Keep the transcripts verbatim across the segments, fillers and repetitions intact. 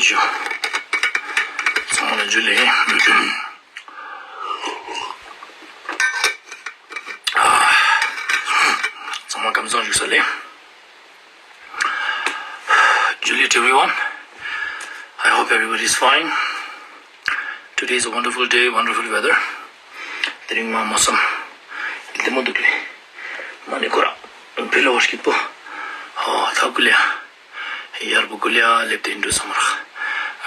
ཚང་མ་ལ་ཇུ་ལེ། ཚང་མ་ཀམ་སང་ཞུགས་ས་ལེ། Juliet, everyone. I hope everybody is fine. Today is a wonderful day, wonderful weather. དེ་རིང་མ་མོ་སམ་ལྡེ་མོ་འདུག་ལེ། མ་ནི་ཁོ་རང་ཕི་ལོ་བ་སྐྱིད་པོ། ཨོ་ཐབ་ཀུ་ལེ། ཡར་པོ་ཀུ་ལེ་ལེབ་ཏེ་འདུག་སམ་རག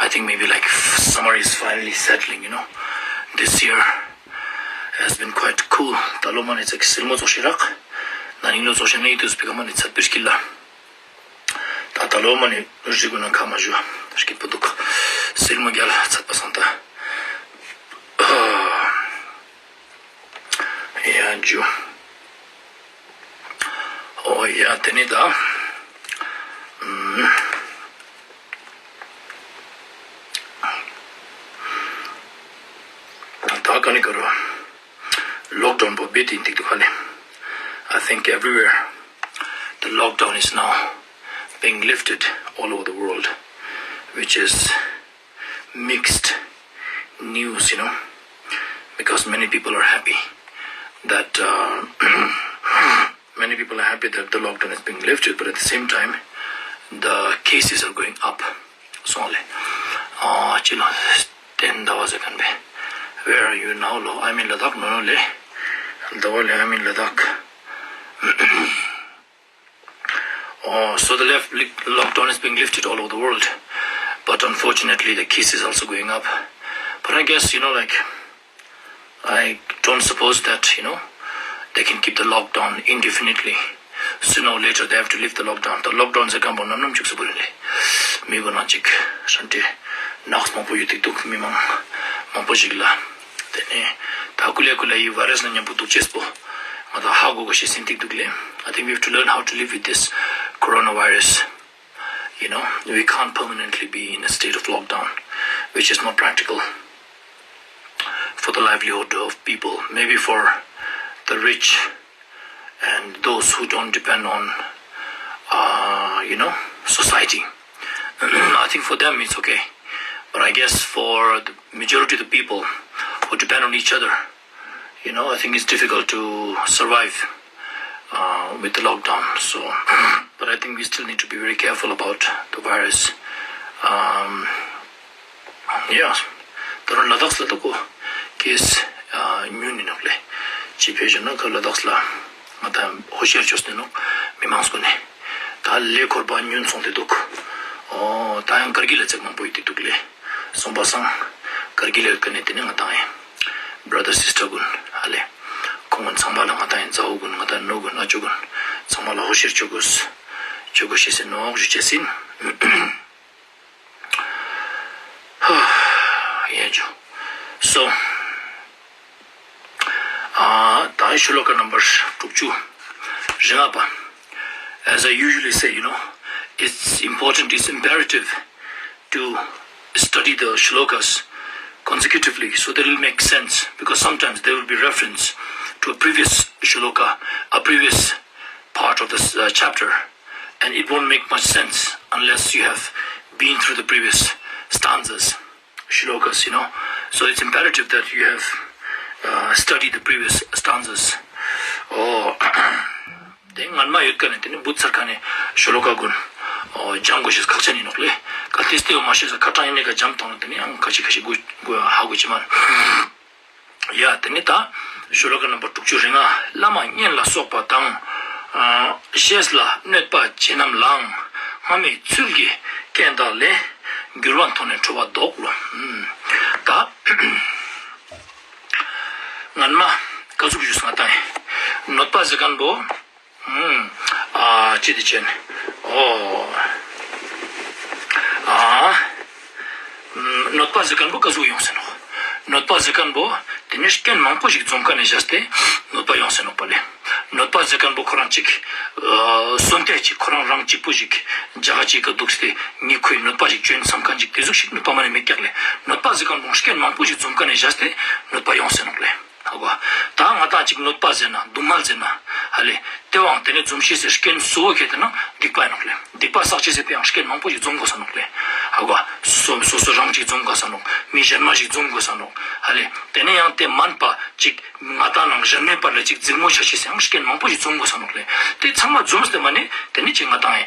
I think maybe like summer is finally settling, you know. This year has been quite cool. ད་ལོ་མ་ནི་ཚེག་སིལ་མོ་ཙོགས་ཤིག་རག་ན་ནིང་ལོ་ཙོགས་ཤིག་ནི་ཡིད་དུ་སྤེ་ཀ་མ་ནི་ཚད་པེ་སྐྱིད་ལ། ད་ད་ལོ་མ་ནི་རི་གུན་ན་ཁ་མ་ཞུ་སྐྱིད་པོ་འདུག་སིལ་མོ་རྒྱལ་ཚད་པ་སང་ད། ཡ་ཇུ། ཨོ་ཡ་དེ་ནི་ད། ད་ག་ནི་ག་རུ། ལོག་ཌའུན་པོ་བེད་དེ་འདུག་ཧ་ལེ། I think everywhere the lockdown is now being lifted all over the world, which is mixed news, you know, because many people are happy that uh, many people are happy that the lockdown is being lifted, but at the same time, the cases are going up. སོང་ལེ། ཨ་ཅི་ལོ། ཏེན་ཟླ་བ་ཟེར་ཁན་པེ། Where are you now, ལོ། I'm in Ladakh. ནོ་ནོ་ལེ། ཟླ་བ་ལེ། I'm in Ladakh. Oh, so the left lockdown is being lifted all over the world, but unfortunately the case is also going up. But I guess, you know, like, I don't suppose that, you know, they can keep the lockdown indefinitely. Sooner or later they have to lift the lockdown. The lockdown ཟེར་ཁན་པོ་ནམ་ནམ་ཅིག་སུ་བོར་ལེ། མི་གུན་ན་ཅིག་ཧྲན་ཏེ་ནགས་མང་པོ་ཡོད་ཏེ་འདུག་མི་མང་མང་པོ་ཞིག་ལ། དེ་ནས་ད་ཀུ་ལེ་ཀུ་ལེ་ཡི་བྷ་རས་ན་མཉམ་པོ་འདུག་ཅེས་པོ་ང་ད་ཧ་གོ་གོ་ཤེས་ཟིན་ཏེ་འདུག་ལེ། I think we have to learn how to live with this coronavirus. You know, we can't permanently be in a state of lockdown, which is not practical for the livelihood of people. Maybe for the rich and those who don't depend on, uh, you know, society. I think for them it's okay. But I guess for the majority of the people who depend on each other, you know, I think it's difficult to survive uh, with the lockdown. So, but I think we still need to be very careful about the virus. Um, yeah, ད་རུང་ལ་དྭགས་ལ་ད་ཀོ་ཀེས་ཉུང་ནི་ནོག་ལེ། ཅི་ཕི་ཞུ་ན་ཁ་ལ་དྭགས་ལ་ང་ད་ཧོ་ཤེར་ཅོས་ཏེ་ནོག་མི་མང་སྐུ་ནེ་ད་ལེ་འཁོར་བ་ཉུང་སོང་སྟེ་འདུག་ཨོ་ད་ཡང་ཀར་གིལ་ལ་ཚེག་མང་པོ་ཡོད་ཏེ་འདུག་ལེ། སོང་པ་སང་ཀར་གིལ་ལ་ཡོད་ཁན་ནི་དེ་ནི་ང་ད་ཡང་བྷ་ར་དར་སིས་ཊར་གུན་ཧ་ལེ། ཁོང་གུན་ཚང་མ་ལ་ང་ད་ཡང་ཛ་འོ་གུན་ང་ད་ནོ་གུན་ཨ་ཅོ་གུན་ཚང་མ་ལ་ཧོ་ཤེར་ཅོ་གོས་ཅོ་གོས་ཤེས་སེ་ནོག་ཞུ་ཅེས་ཨིན། ཡ་ཇོ། སོ། ཨ་ད་ཤོ་ལོ་ཀ་ནམ་བར་དྲུག་ཅུ་རེ་ལྔ་པ། As I usually say, you know, it's important, it's imperative to study the shlokas consecutively so that it'll make sense, because sometimes there will be reference to a previous shloka, a previous part of this uh, chapter, and it won't make much sense unless you have been through the previous stanzas, shlokas, you know. So it's imperative that you have uh, studied the previous stanzas. Oh, དེ་སྔན་མ་ཡོད་ཁན་ནི་དེ་ནི་བུད་ཚར་ཁན་ནི་ཤོ་ལོ་ཀ་གུན་ཨོ་སྦྱང་དགོས་ཤེས་ཁག་ཅན་ཨིན་ནོག་ལེ། གལ་ཏེ་དེ་བོ་མ་ཤེས་ས་ཁ་ཏང་ཡིན་ནི་ཀ་འཇམ་ཐོང་ན་དེ་ནི་ཡང་ཁ་ཤས་ཁ་ཤས་གུ་གུ་ཧ་གོ་ཅི་མ། ཡ་དེ་ནི་ད་ཤོ་ལོ་ཀ་ནམ་བར་དྲུག་ཅུ་རེ་ལྔ། བླ་མ་སྙན་ལ་སོགས་པ་དང་། ཤེས་ལ་གནོད་པ་བྱེད་རྣམས་ལའང་། སྔ་མའི་ཚུལ་གྱིས་རྐྱེན་བདག་ལས། འགྱུར་བ་མཐོང་ནས་ཁྲོ་བ་བཟློག་ལོ། ད། སྔན་མ་ཀ་ཟུག་ཞུས་ང་ཏང་ཡིན། གནོད་པ་ཟེར་ཁན་བོ། ཨ་ཅི་དེ་ཅན། ཨོ། ཨ། གནོད་པ་ཟེར་ཁན་བོ་ཀ་ཟུག་ཡོང་ཟེར་ནོག་གནོད་པ་ཟེར་ཁན་བོ་དེ་ནི་རྐྱེན་མང་པོ་ཞིག་འཛོམས་ཁན་ནི་བཞག་སྟེ་གནོད་པ་ཡོང་ཟེར་ནོག་པ་ལེ། གནོད་པ་ཟེར་ཁན་བོ་ཁོ་རང་ཅིག་སོན་ཏེ་ཅིག་ཁོ་རང་རང་གཅིག་པོ་ཞིག་རྒྱ་གར་ཅིག་ག་འདུག་སྟེ་ངས་ཁོའི་གནོད་པ་ཞིག་བཅོན་བསམ་ཁན་ཅིག་དེ་ཟུག་ཞིག་གནོད་པ་མ་ནི་མེད་ཀྱག་ལེ། གནོད་པ་ཟེར་ཁན་བོ་རྐྱེན་མང་པོ་ཞིག་འཛོམས་ཁན་ནི་བཞག་སྟེ་གནོད་པ་ཡོང་ཟེར་ནོག་ལེ། ཧ་གོ། ད་ང་ཏང་ཅིག་གནོད་པ་ཟེར་ན་སྡུག་བསྔལ་ཟེར་ན་ཧ་ལེ། དེ་བའང་དེ་ནི་འཛོམས་ཤེས་སི་རྐྱེན་གཙོ་བོ་ཁེ་དེ་ན་སྡིག་པ་ཡིན་ནོག་ལེ། སྡིག་པ་བསགས་ཅེས་སི་ཕི་ཡང་རྐྱེན་མང་པོ་ཞིག་འཛོམས་དགོས་ས་ནོག་ལེ། ཨ་གོ། སོ་སོ་སོ་རང་ཅིག་འཛོམས་དགོས་ས་ནོག་མི་གཞན་མ་ཞིག་འཛོམས་དགོས་ས་ནོག་ཧ་ལེ། དེ་ནས་ཡང་དེ་མན་པ་ཅིག་ང་དང་ནང་གཞན་མའི་བར་ལ་ཅིག་འཛིང་མོ་ཆ་ཤེས་སེ་ཡང་རྐྱེན་མང་པོ་ཞིག་འཛོམས་དགོས་ས་ནོག་ལེ། དེ་ཚང་མ་འཛོམས་ཏེ་མ་ནེ་དེ་ནས་ཅིག་ང་དང་ཨེ་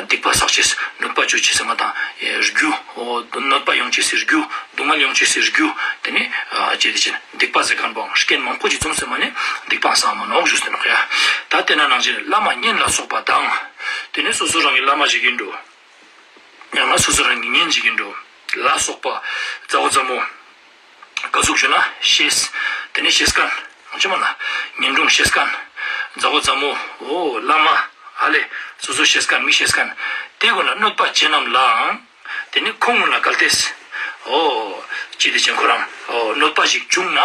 སྡིག་པ་བསགས་ཅེས་གནོད་པ་བཅོ་ཅེས་སེ་ང་དང་ཨེ་རྒྱུ་འོ་གནོད་པ་ཡོང་ཅེས་སེ་རྒྱུ་སྡུག་བསྔལ་ཡོང་ཅེས་སེ་རྒྱུ་དེ་ནས་ཨ་ཅི་དེ་ཅན་སྡིག་པ་ཟེར་མཁན་པོའང་རྐྱེན་མང་པོ་ཞིག་འཛོམས་ཏེ་མ་ནེ་སྡིག་པ་བསགས་མ་ནོག་ཞུས་ཏེ་ནོག་ཡ། ད་དེ་ན་ནང་བཞིན་བླ་མ་གཉེན་ལ་སོགས་པ་དང་། དེ་ནས་སོ་སོ་རང་གི་བླ་མ་ཞིག་ཡིན་འགྲོ། ཡང་ན་སོ་སོ་རང་གི་གཉེན་ཞིག་ཡིན་འགྲོ། ལ་སོགས་པ་མཛའ་བོ་མཛའ་མོ། ག་ཟུག་ཞུ་ན་ཤེས། དེ་ནས་ཤེས་མཁན། ཅི་མ་ན། གཉེན་དྲུང་ཤེས་མཁན། མཛའ་བོ་མཛའ་མོ། འོ་བླ་མ། ཨ་ལེ། སོ་སོ་ཤེས་མཁན་མི་ཤེས་མཁན། དེ་ཀུན་ལ་གནོད་པ་བྱེད་རྣམས་ལའང་། དེ་ནི་ཁོང་ཀུན་ལ་གལ་ཏེ། འོ། ཅི་དེ་ཅན་ཁོ་རང་། འོ་གནོད་པ་ཞིག་བྱུང་ན།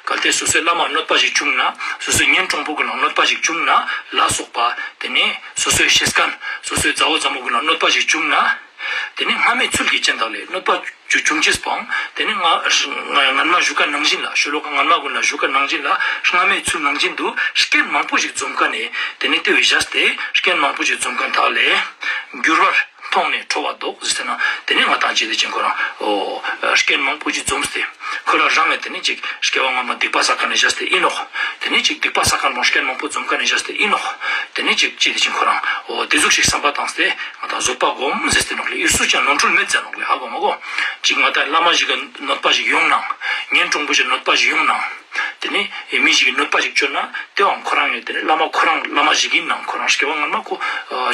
གལ་ཏེ་སོ་སོའི་བླ་མ་གནོད་པ་ཞིག་བྱུང་ན། སོ་སོའི་གཉེན་དྲུང་པོ་ཀུན་ལ་གནོད་པ་ཞིག་བྱུང་ན། ལ་སོགས་པ། དེ་ནི་སོ་སོའི་ཤེས་མཁན། སོ་སོའི་མཛའ་བོ་མཛའ་མོ་ཀུན་ལ་གནོད་པ་ཞིག་བྱུང་ན། དེ་ནི་སྔ་མའི་ཚུལ་གྱི་རྐྱེན་དག་ལས་གནོད་པ་བྱུང་ཅེས་པའང་། དེ་ནི་སྔ་སྔ་སྔན་མ་ཞུ་མཁན་ནང་བཞིན་ལ། ཤོ་ལོ་ཀ་སྔན་མ་ཀུན་ལ་ཞུ་མཁན་ནང་བཞིན་ལ། སྔ་མའི་ཚུལ་ནང་བཞིན་དུ་རྐྱེན་མང་པོ་ཞིག་འཛོམས་མཁན་ནི། དེ་ནི་དེ་བས་བཞག་སྟེ་རྐྱེན་མང་པོ་ཞིག་འཛོམས་མཁན་དག་ལས། འགྱུར་བར་མཐོང་ནས་ཁྲོ་བ་བཟློག་ཟེར་ཏེ་ན། དེ་ནི་ང་དང་ཅི་དེ་ཅན་ཁོ་རང་། འོ། རྐྱེན་མང་པོ་ཞིག་འཛོམས་ཏེ། ཁོ་རང་རང་ངི་དེ་ནི་ཅིག་སྐྱེ་བ་སྔ་མ་སྡིག་པ་བསགས་མཁན་ནི་བཞག་སྟེ་ཡིན་ནོག་དེ་ནི་ཅིག་སྡིག་པ་བསགས་མཁན་པོ་རྐྱེན་མང་པོ་འཛོམས་མཁན་ནི་བཞག་སྟེ་ཡིན་ནོག་དེ་ནི་ཅིག་ཅི་དེ་ཅན་ཁོ་རང་། འོ་དེ་ཟུག་ཞིག་བསམ་པ་བཏང་སྟེ། ང་དང་བཟོད་པ་སྒོམ་ཟེར་ཏེ་ནོག་ལེ། ཡུལ་སུ་ཅང་ནོར་འཁྲུལ་མེད་ཟེར་ནོག་ལེ། ཧ་གོ་མ་གོ། ཅིག་ང་དང་བླ་མ་ཞིག་གི་གནོད་པ་ཞིག་ཡོང་ནའང་། གཉེན་དྲུང་པོ་ཞིག་གནོད་པ་ཞིག་ཡོང་ནའང་། དེ་ནི་མི་ཞིག་གི་གནོད་པ་ཞིག་བཅོ་ན། དེའང་ཁོ་རང་ཡང་དེ་ནི་བླ་མ་ཁོ་རང་བླ་མ་ཞིག་ཡིན་ནའང་ཁོ་རང་སྐྱེ་བ་སྔ་མ་ཁོ་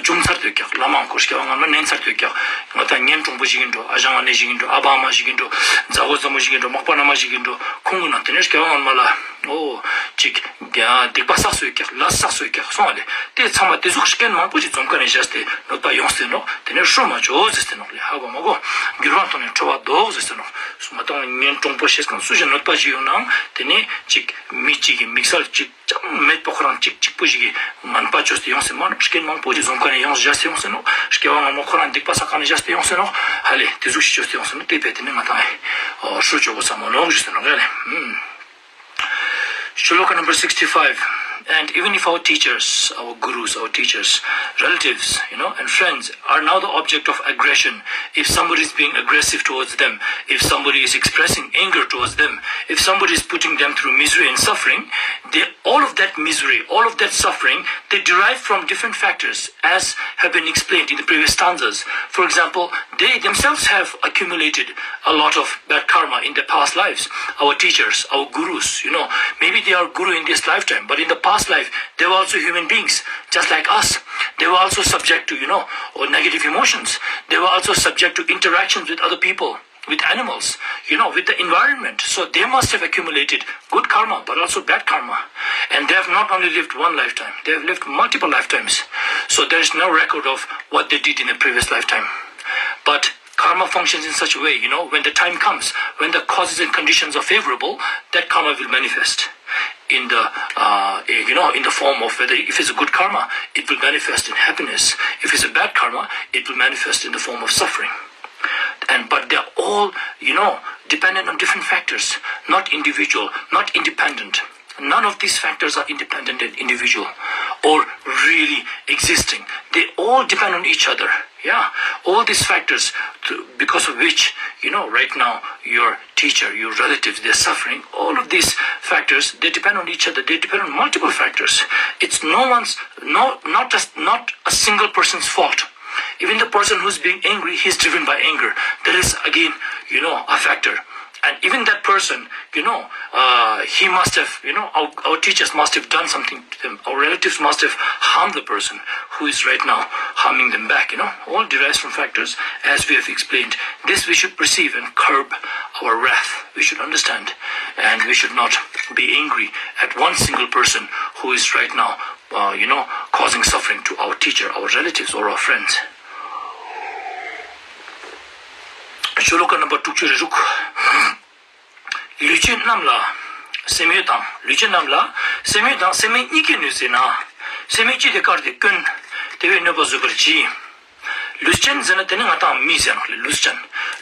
བྱུང་ཚར་ཏེ་ཡོད་ཀྱག་བླ་མའང་ཁོ་སྐྱེ་བ་སྔ་མ་ནན་ཚར་ཏེ་ཡོད་ཀྱག་ང་དང་གཉེན་དྲུང་པོ་ཞིག་ཡིན་འགྲོ། ཨ་ཞང་ཨ་ནེ་ཞིག་ཡིན་འགྲོ། ཨ་ཕ་ཨ་མ་ཞིག་ཡིན་འགྲོ། མཛའ་བོ་མཛའ་མོ་ཞིག་ཡིན་འགྲོ། མག་པ་མནའ་མ་ཞིག་ཡིན་འགྲོ། ཁོང་ཀུན་ནང་དེ་ནི་སྐྱེ་བ་སྔ་མ་ལ། འོ། ཅིག་སྡིག་པ་བསགས་སོ་ཡོད་ཀྱག་ལས་བསགས་སོ་ཡོད་ཀྱག་སོང་བ་ལེ། དེ་ཚང་མ་དེ་ཟུག་རྐྱེན་མང་པོ་ཞིག་འཛོམས་མཁན་ནི་བཞག་སྟེ་གནོད་པ་ཡོང་སྟེ་ནོག་དེ་ནི་ཧྲུལ་མ་བཅོ་ཟེར་ཏེ་ནོག་ལེ། ཧ་གོ་མ་གོ། འགྱུར་བ་མཐོང་ནས་ཁྲོ་བ་བཟློག་ཟེར་ཏེ་ནོག་སུ་མ་དང་གཉེན་དྲུང་པོ་ཤེས་མཁན་སུ་ཞིག་གནོད་པ་ཞིག་ཡོང་ནའང་། དེ་ནི་ཅིག་མི་གཅིག་གི་དམིགས་བསལ་ཅིག་ཅང་མེད་པ་ཁོ་རང་གཅིག་གཅིག་པོ་ཞིག་གི་ངན་པ་བཅོས་ཏེ་ཡོང་སྟེ་མ་ནོག་རྐྱེན་མང་པོ་ཞིག་འཛོམས་མཁན་ནི་ཡོང་བཞག་སྟེ་ཡོང་སྟེ་ནོག་སྐྱེ་བ་སྔ་མ་ཁོ་རང་སྡིག་པ་བསགས་མཁན་ནི་བཞག་སྟེ་ཡོང་སྟེ་ནོག་ཧ་ལེ། དེ་ཟུག་ཞིག་བཅོས་ཏེ་ཡོང་སྟེ་ནོག་དེ་བས་དེ་ནི་ང་དང་ཧྲུལ་བཅོ་དགོས་ས་མ་ནོག་ཞུས་ཏེ་ནོག་ལེ། Shloka number sixty-five. And even if our teachers, our gurus, our teachers, relatives, you know, and friends are now the object of aggression, if somebody is being aggressive towards them, if somebody is expressing anger towards them, if somebody is putting them through misery and suffering, they, all of that misery, all of that suffering, they derive from different factors, as have been explained in the previous stanzas. For example, they themselves have accumulated a lot of bad karma in their past lives. Our teachers, our gurus, you know, maybe they are guru in this lifetime, but in the past life, they were also human beings, just like us. They were also subject to, you know, or negative emotions. They were also subject to interactions with other people, with animals, you know, with the environment. So they must have accumulated good karma, but also bad karma. And they have not only lived one lifetime, they have lived multiple lifetimes. So there is no record of what they did in a previous lifetime. But karma functions in such a way, you know, when the time comes, when the causes and conditions are favorable, that karma will manifest in the, uh, you know, in the form of, whether if it's a good karma, it will manifest in happiness. If it's a bad karma, it will manifest in the form of suffering. And, but they're all, you know, dependent on different factors, not individual, not independent. None of these factors are independent and individual or really existing. They all depend on each other. Yeah, all these factors, to, because of which, you know, right now your teacher, your relatives, they're suffering. All of these factors, they depend on each other. They depend on multiple factors. It's no one's, no, not just, not a single person's fault. Even the person who's being angry, he's driven by anger. There is again, you know, a factor. And even that person, you know, uh, he must have, you know, our, our teachers must have done something to them. Our relatives must have harmed the person who is right now harming them back, you know. All derives from factors, as we have explained. This we should perceive and curb our wrath. We should understand. And we should not be angry at one single person who is right now, uh, you know, causing suffering to our teacher, our relatives, or our friends. ཤོ་ལོ་ཀ་ནམ་བར་དྲུག་ཅུ་རེ་དྲུག་ལུས་ཅན་རྣམས་ལ་སེམས་ཡོད་དང་། ལུས་ཅན་རྣམས་ལ་སེམས་ཡོད་དང་། སེམས་མེད་གཉིས་ཀྱིས་གནོད་ཟེར་ན། སེམས་ཡོད་ཅི་སྟེ་དཀར་ཏེ་དཀོན། དེ་བས་གནོད་པ་བཟོད་པར་བྱའི། ལུས་ཅན་ཟེར་ན་དེ་ནི་ང་དང་མི་ཟེར་ནོག་ལེ། ལུས་ཅན།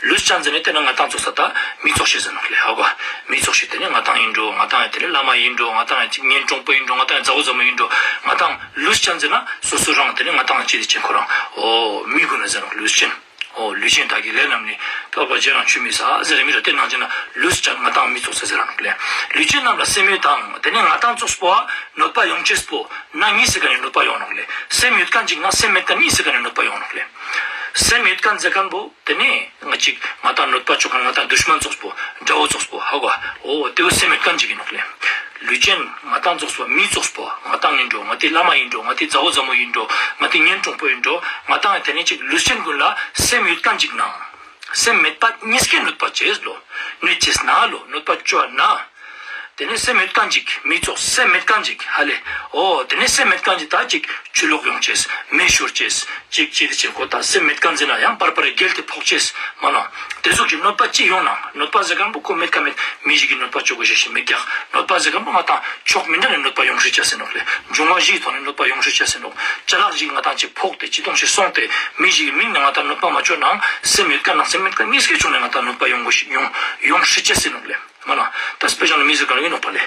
ལུས་ཅན་ཟེར་ན་དེ་ནི་ང་དང་ཙོགས་ས་ད་མི་ཙོགས་ཤིག་ཟེར་ནོག་ལེ། ཧ་གོ། མི་ཙོགས་ཤིག་དེ་ནི་ང་དང་ཡིན་འགྲོ། ང་དང་ཡང་དེ་ནི་བླ་མ་ཡིན་འགྲོ། ང་དང་ཡང་གཉེན་དྲུང་པོ་ཡིན་འགྲོ། ང་དང་ཡང་གཉེན་མཛའ་བོ་མཛའ་མོ་ཡིན་འགྲོ། ང་དང་ལུས་ཅན་ཟེར་ན་སོ་སོ་རང་དེ་ནི་ང་དང་ཅི་དེ་ཅན་ཁོ་རང་། འོ་མི་གུན་ལ་ཟེར་ནོག་ལུས་ཅན། འོ་ལུས་ཅན་དག་གི་ལས་རྣམས་ནི། བསྐལ་པ་རྗེས་རང་ཆུད་མི་ཟ་ཟེར་མི་ར་ཏེ་ནང་ཅིག་ན་ལུས་ཅན་ང་དང་མི་ཙོགས་ཟེར་ཟེར་ར་ནོག་ལེ། ལུས་ཅན་རྣམས་ལ་སེམས་ཡོད་དང་ཏེ་ནེ་ང་དང་ཙོགས་པོ་གནོད་པ་ཡོང་ཅེས་པོ་ན་གཉིས་སི་ཀ་ནེ་གནོད་པ་ཡོང་ནོག་ལེ། སེམས་ཡོད་ཁན་ཅིག་ན་སེམས་མེད་ཁན་གཉིས་སི་ཀ་ནེ་གནོད་པ་ཡོང་ནོག་ལེ། སེམས་ཡོད་ཁན་ཟེར་ཁན་པོ་ཏེ་ནེ་ང་ཅིག་ང་དང་གནོད་པ་ཅོ་ཁན་ང་དང་དུཤ་མན་ཙོགས་པོ་དགྲ་བོ་ཙོགས་པོ་ཧ་གོ། འོ་ཏེ་བོ་སེམས་མེད་ཁན་ཅིག་ཨིན་ནོག་ལེ། ལུས་ཅན་ང་དང་ཙོགས་པོ་མི་ཙོགས་པོ་ང་དང་ཨིན་འགྲོ་ང་ཏི་བླ་མ་ཨིན་འགྲོ་ང་ཏི་མཛའ་བོ་མཛའ་མོ་ཨིན་འགྲོ་ང་ཏི་གཉེན་དྲུང་པོ་ཨིན་འགྲོ་ང་དང་ཏེ་ནེ་ཅིག་ལུས་ཅན་གུན་ལ་སེམས་ཡོད་ཁན་ཅིག་ན་སེམས་མེད་པ་གཉིས་ཀའི་གནོད་པ་ཅོས་ལོ། གནོད་ཅེས་ན་ལོ་གནོད་པ་ཅོ་ན། ཏེ་ནེ་སེམས་མེད་ཁན་ཅིག་མི་ཙོགས་སེམས་མེད་ཁན་ཅིག་ཧ་ལེ། འོ་ཏེ་ནེ་སེམས་མེད་ཁན་ཅིག་ད་ཅིག་ཆུ་ལོག་ཡོང་ཅེས་མེ་ཤོར་ཅེས་ཅིག་ཅི་ཏེ་ཅིག་ཁོ་ད་སེམས་མེད་ཁན་ཟེར་ན་ཡང་པར་པར་རྒྱལ་ཏེ་ཕོག་ཅེས་མ་ན། ཏེ་ཟུག་གི་གནོད་པ་ཅི་ཡོང་ན་གནོད་པ་ཟེར་ཁན་པོ་ཁོ་མེད་ཁ་མེད་མི་ཞིག་གི་གནོད་པ་ཅོ་གོ་ཤེས་ཤིག་མེད་ཀྱག། གནོད་པ་ཟེར་ཁན་པོ་ང་དང་ཕྱོགས་མི་འདྲ་ནེ་གནོད་པ་ཡོང་ཤེས་ཅེས་ཟེར་ནོག་ལེ། འབྱུང་བ་བཞིའི་ཐོག་ནེ་གནོད་པ་ཡོང་ཤེས་ཅེས་ཟེར་ནོག། ཅ་ལག་ཅིག་ང་དང་ཅིག་ཕོག་སྟེ་ཅི་ཏོང་ཞིག་སོང་སྟེ་མི་ཞིག་གི་མིང་ནེ་ང་དང་གནོད་པ་མ་ཅོ་ནའང་སེམས་ཡོད་ཁན་ནང་སེམས་མེད་ཁན་གཉིས་ཀའི་ཕྱོགས་ནེ་ང་དང་གནོད་པ་ཡོང་གོ་ཤེས་ཡོང་ཡོང་ཤེས་ཅེས་ཟེར་ནོག་ལེ། མ་ན། ད་སྤེ་ཤལ་མི་ཟེར་ཁན་ཨིན་ནོག་པ་ལེ།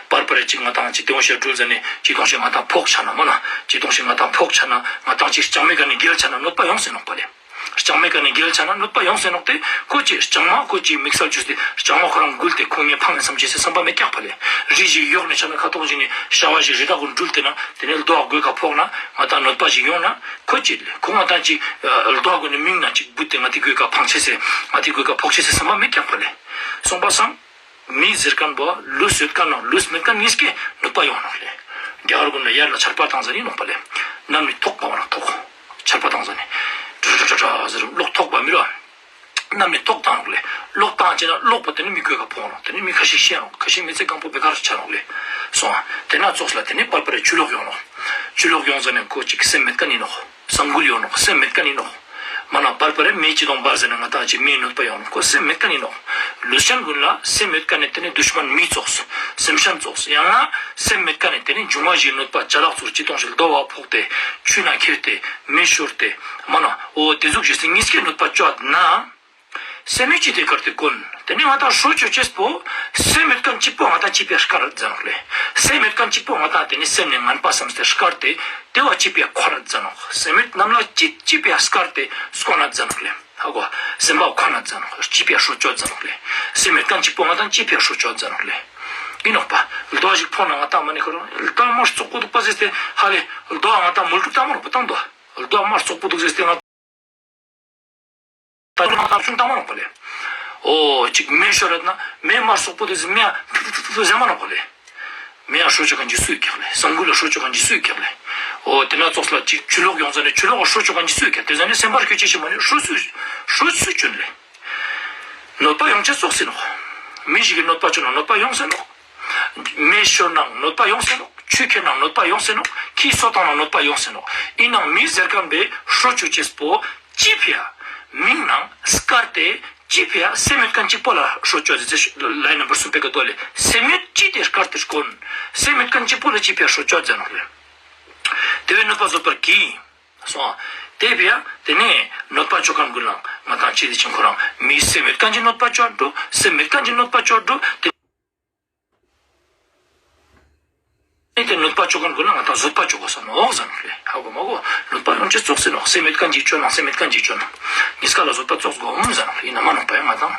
པར་པར་ཅིག་ང་དང་ཅིག་ཏེ་བོ་ཞིག་འགྲུལ་ཟ་ནེ་ཅི་ཏོང་ཞིག་ང་དང་ཕོག་ཆ་ན་མ་ན། ཅི་ཏོང་ཞིག་ང་དང་ཕོག་ཆ་ན་ང་དང་ཅིག་ལྕང་མའི་ཀ་ནེ་འགྱེལ་ཆ་ན་གནོད་པ་ཡོང་ཟེར་ནོག་པ་ལེ། ལྕང་མའི་ཀ་ནེ་འགྱེལ་ཆ་ན་གནོད་པ་ཡོང་ཟེར་ནོག་ཏེ་ཁོ་ཅི་ལྕང་མ་ཁོ་ཅི་མིག་སལ་ཅོས་ཏེ་ལྕང་མ་ཁོ་རང་འགུལ་ཏེ་ཁོ་ངའི་ཕང་ངེ་སམ་ཅེས་སི་བསམ་པ་མེད་ཀྱག་པ་ལེ། རི་ཞིག་ཡོག་ནེ་ཆ་ན་ཁ་ཐོག་ཞིག་ནེ་ཤ་བ་ཞིག་རི་དྭགས་གུན་འགྲུལ་ཏེ་ན་ཏེ་ནེ་རྡོ་གོས་ཀ་ཕོག་ན་ང་དང་གནོད་པ་ཞིག་ཡོང་ན་ཁོ་ཅི་ལེ་ཁོ་ང་དང་ཅིག་རྡོ་གུན་ནི་མིང་ན་ཅིག་བུད་དེ་ང་ཏི་གོས་ཀ་ཕང་ཅེས་སི་ང་ཏི་གོས་ཀ་ཕོག་ཅེས་སི་བསམ་པ་མེད་ཀྱག་པ་ལེ། སོང་པ་སང་། མི་ཟེར་ཁན་པོ་ལུས་ཡོད་ཁན་ནང་ལུས་མེད་ཁན་གཉིས་ཀའི་གནོད་པ་ཡོང་ནོག་ལེ། རྒྱ་གར་གུན་ལ་ཡར་ལ་ཆར་པ་ཏང་ཟ་ནེ་ནོག་པ་ལེ། ནམ་ནི་ཐོག་པ་བ་ན་ཐོག་ཆར་པ་ཏང་ཟ་ནེ་ཏྲ་ཏྲ་ཏྲ་ཏྲ་ཟེར་གློག་ཐོག་པ་མི་རུ་ནམ་ནི་ཐོག་ཏང་ནོག་ལེ། གློག་ཏང་ཅེ་ན་གློག་པོ་ཏེ་ནེ་མི་གོས་ཀ་ཕོག་ནོག། ཏེ་ནེ་མི་ཁ་ཤས་ཤི་ནོག། ཁ་ཤས་མི་ཚེ་གང་པོ་བེ་ཀར་ཆ་ནོག་ལེ། སོང་ཨ་ཏེ་ན་ཙོགས་ལ་ཏེ་ནེ་པར་པར་ཆུ་ལོག་ཡོང་ནོག། ཆུ་ལོག་ཡོང་ཟ་ནེ་ཁོ་ཅིག་སེམས་མེད་ཁན་ཨིན་ནོག། སང་འགུལ་ཡོང་ནོག། སེམས་མེད་ཁན་ཨིན་ནོག། མ་ན་པར་པར་མེ་ཅི་ཏོང་པ་ཟེར་ན་ང་དང་ཅིག་མེ་གནོད་པ་ཡོང་ནོག། ཁོ་སེམས་མེད་ཁན་ཨིན་ནོག། ལུས་ཅན་གུན་ལ་སེམས་ཡོད་ཁན་ནི་ཏེ་ནེ་དུཤ་མན་མི་ཙོགས། སེམས་ཅན་ཙོགས། ཡང་ན་སེམས་མེད་ཁན་ནི་ཏེ་ནེ་འབྱུང་བ་བཞིའི་གནོད་པ་ཅ་ལག་ཚུར་ཅི་ཏོང་ཞིག་རྡོ་བ་ཕོག་སྟེ་ཆུ་ན་ཁྱེར་ཏེ་མེ་ཤོར་ཏེ་མ་ན་འོ་ཏེ་ཟུག་ཞིག་སེམས་གཉིས་ཀའི་གནོད་པ་ཅོ་ན། སེམས་ཡོད་ཅི་ཏེ་སྐར་ཏེ་གོན། ཏེ་ནེ་ང་དང་ཧྲོ་ཅོ་ཅེས་པོ་སེམས་མེད་ཁན་ཅིག་པོ་ང་དང་ཅི་ཕི་ཡ་སྐར་ཛད་ནོག་ལེ། སེམས་མེད་ཁན་ཅིག་པོ་ང་དང་ཏེ་ནེ་སེམས་ནེ་ངན་པ་སམ་སྟེ་སྐར་ཏེ་ཏེ་བ་ཅི་ཕི་ཡ་ཁོ་ར་ཛད་ནོག། སེམས་མེད་རྣམས་ལ་ཅི་ཅི་ཕི་ཡ་སྐར་ཏེ་སྐོ་ན་ཛད་ནོག་ལེ། ཧ་གོ། སེམས་པ་ཁོ་ན་ཛད་ནོག། ཅི་ཕི་ཡ་ཧྲོ་ཅོ་ཛད་ནོག་ལེ། སེམས་མེད་ཁན་ཅིག་པོ་ང་དང་ཅི་ཕི་ཡ་ཧྲོ་ཅོ་ཛད་ནོག་ལེ། ཨིན་ནོག་པ། རྡོ་ཞིག་ཕོག་ན་ང་དང་མ་ནེ་ཁོ་རང་ལྟ་མ་རྩོག་པོ་དུག་པ་ཟེར་ཏེ་ཧ་ལེ་རྡོ་ང་དང་མུལ་ཏུ་ལྟ་མ་རོག་པ་ཏང་དོ། རྡོ་མ་རྩོག་པོ་དུག་ཟེར་ཏེ་ང་ད་ང་དང་ཆུང་ཏང་མ་ནོག་པ་ལེ། འོ་ཅིག་མེ་ཤོར་རད་ན་མེ་མ་རྩོག་པོ་དུག་ཟེར་མེ་ཡ་ཐུ་ཐུ་ཐུ་ཐུ་ཟེར་མ་ནོག་པ་ལེ། མེ་ཡ་ཧྲོ་ཅོ་ཁན་ཅིག་སུ་ཡོད་ཀྱག་ལེ། སང་འགུལ་ལ་ཧྲོ་ཅོ་ཁན་ཅིག་སུ་ཡོད་ཀྱག་ལེ། འོ་ཏེ་ན་ཙོགས་ལ་ཅིག་ཆུ་ལོག་ཡོང་ཟ་ནེ་ཆུ་ལོག་ཧྲོ་ཅོ་ཁན་ཅིག་སུ་ཡོད་ཀྱག། ཏེ་ཟ་ནེ་སེམས་པར་སྐྱོད་ཅེས་ཤིག་མ་ནེ་ཧྲོ་སུ་ཧྲོ་སུ་ཅོ་ནོག་ལེ། གནོད་པ་ཡོང་ཅེས་ཙོགས་ཨིན་ནོག། མི་ཞིག་གི་གནོད་པ་ཅོ་ན་གནོད་པ་ཡོང་ཟེར་ནོག། མེ་ཤོར་ནའང་གནོད་པ་ཡོང་ཟེར་ནོག། ཆུ་ཁྱེར་ནའང་གནོད་པ་ཡོང་ཟེར་ནོག། ཁྱི་སོ་ཏང་ནའང་གནོད་པ་ཡོང་ཟེར་ནོག། ཨིན་ནའང་མི་ཟེར་ཁན་པོའི་ཧྲོ་ཅོ་ཅེས་པོ་ཅི་ཕི་ཡ་མིང་ནང་སྐར་ཏེ་ཅི་ཕི་ཡ་སེམས་མེད་ཁན་ཅིག་པོ་ལ་ཧྲོ་ཅོ་ཟེར་ལའིན་ནམ་བར་གསུམ་པའི་ཀ་དོ་ལེ། སེམས་ཡོད་ཅི་ཏེ་སྐར་ཏེ་སྐོན། སེམས་མེད་ཁན་ཅིག་པོ་ལ་ཅི་ཕི་ཡ་ཧྲོ་ཅོ་ཟེར་ནོག་ལེ། ཏེ་བོའི་གནོད་པ་བཟོད་པར་གྱིས། སོང་ཨ། ཏེ་ཕི་ཡ་ཏེ་ནེ་གནོད་པ་ཅོ་ཁན་གུན་ལ་ང་དང་ཅི་ཏེ་ཅིག་ཁོ་རང་མི་སེམས་མེད་ཁན་ཅིག་གནོད་པ་ཅོ་འགྲོ། སེམས་མེད་ཁན་ཅིག་གནོད་པ་ཅོ་འགྲོ། ཏེ་ཏེ་གནོད་པ་ཅོ་ཁན་གུན་ལ་ང་དང་བཟོད་པ་ཅོ་གོས་ས་ནོག་ཟེར་ནོག་ལེ། ཧ་གོ་མ་གོ། གནོད་པ་ཡོང་ཅེས་ཙོགས་ཨིན་ནོག། སེམས་མེད་ཁན་ཅིག་ཅོ་ན་སེམས་མེད་ཁན་ཅིག་ཅོ་ན་ཉིས་ཀ་ལ་བཟོད་པ་ཙོགས་གོས་ཟེར་ནོག་ལེ། ཨིན་ན་མ་ནོག་པ་ཡང་ང་དང་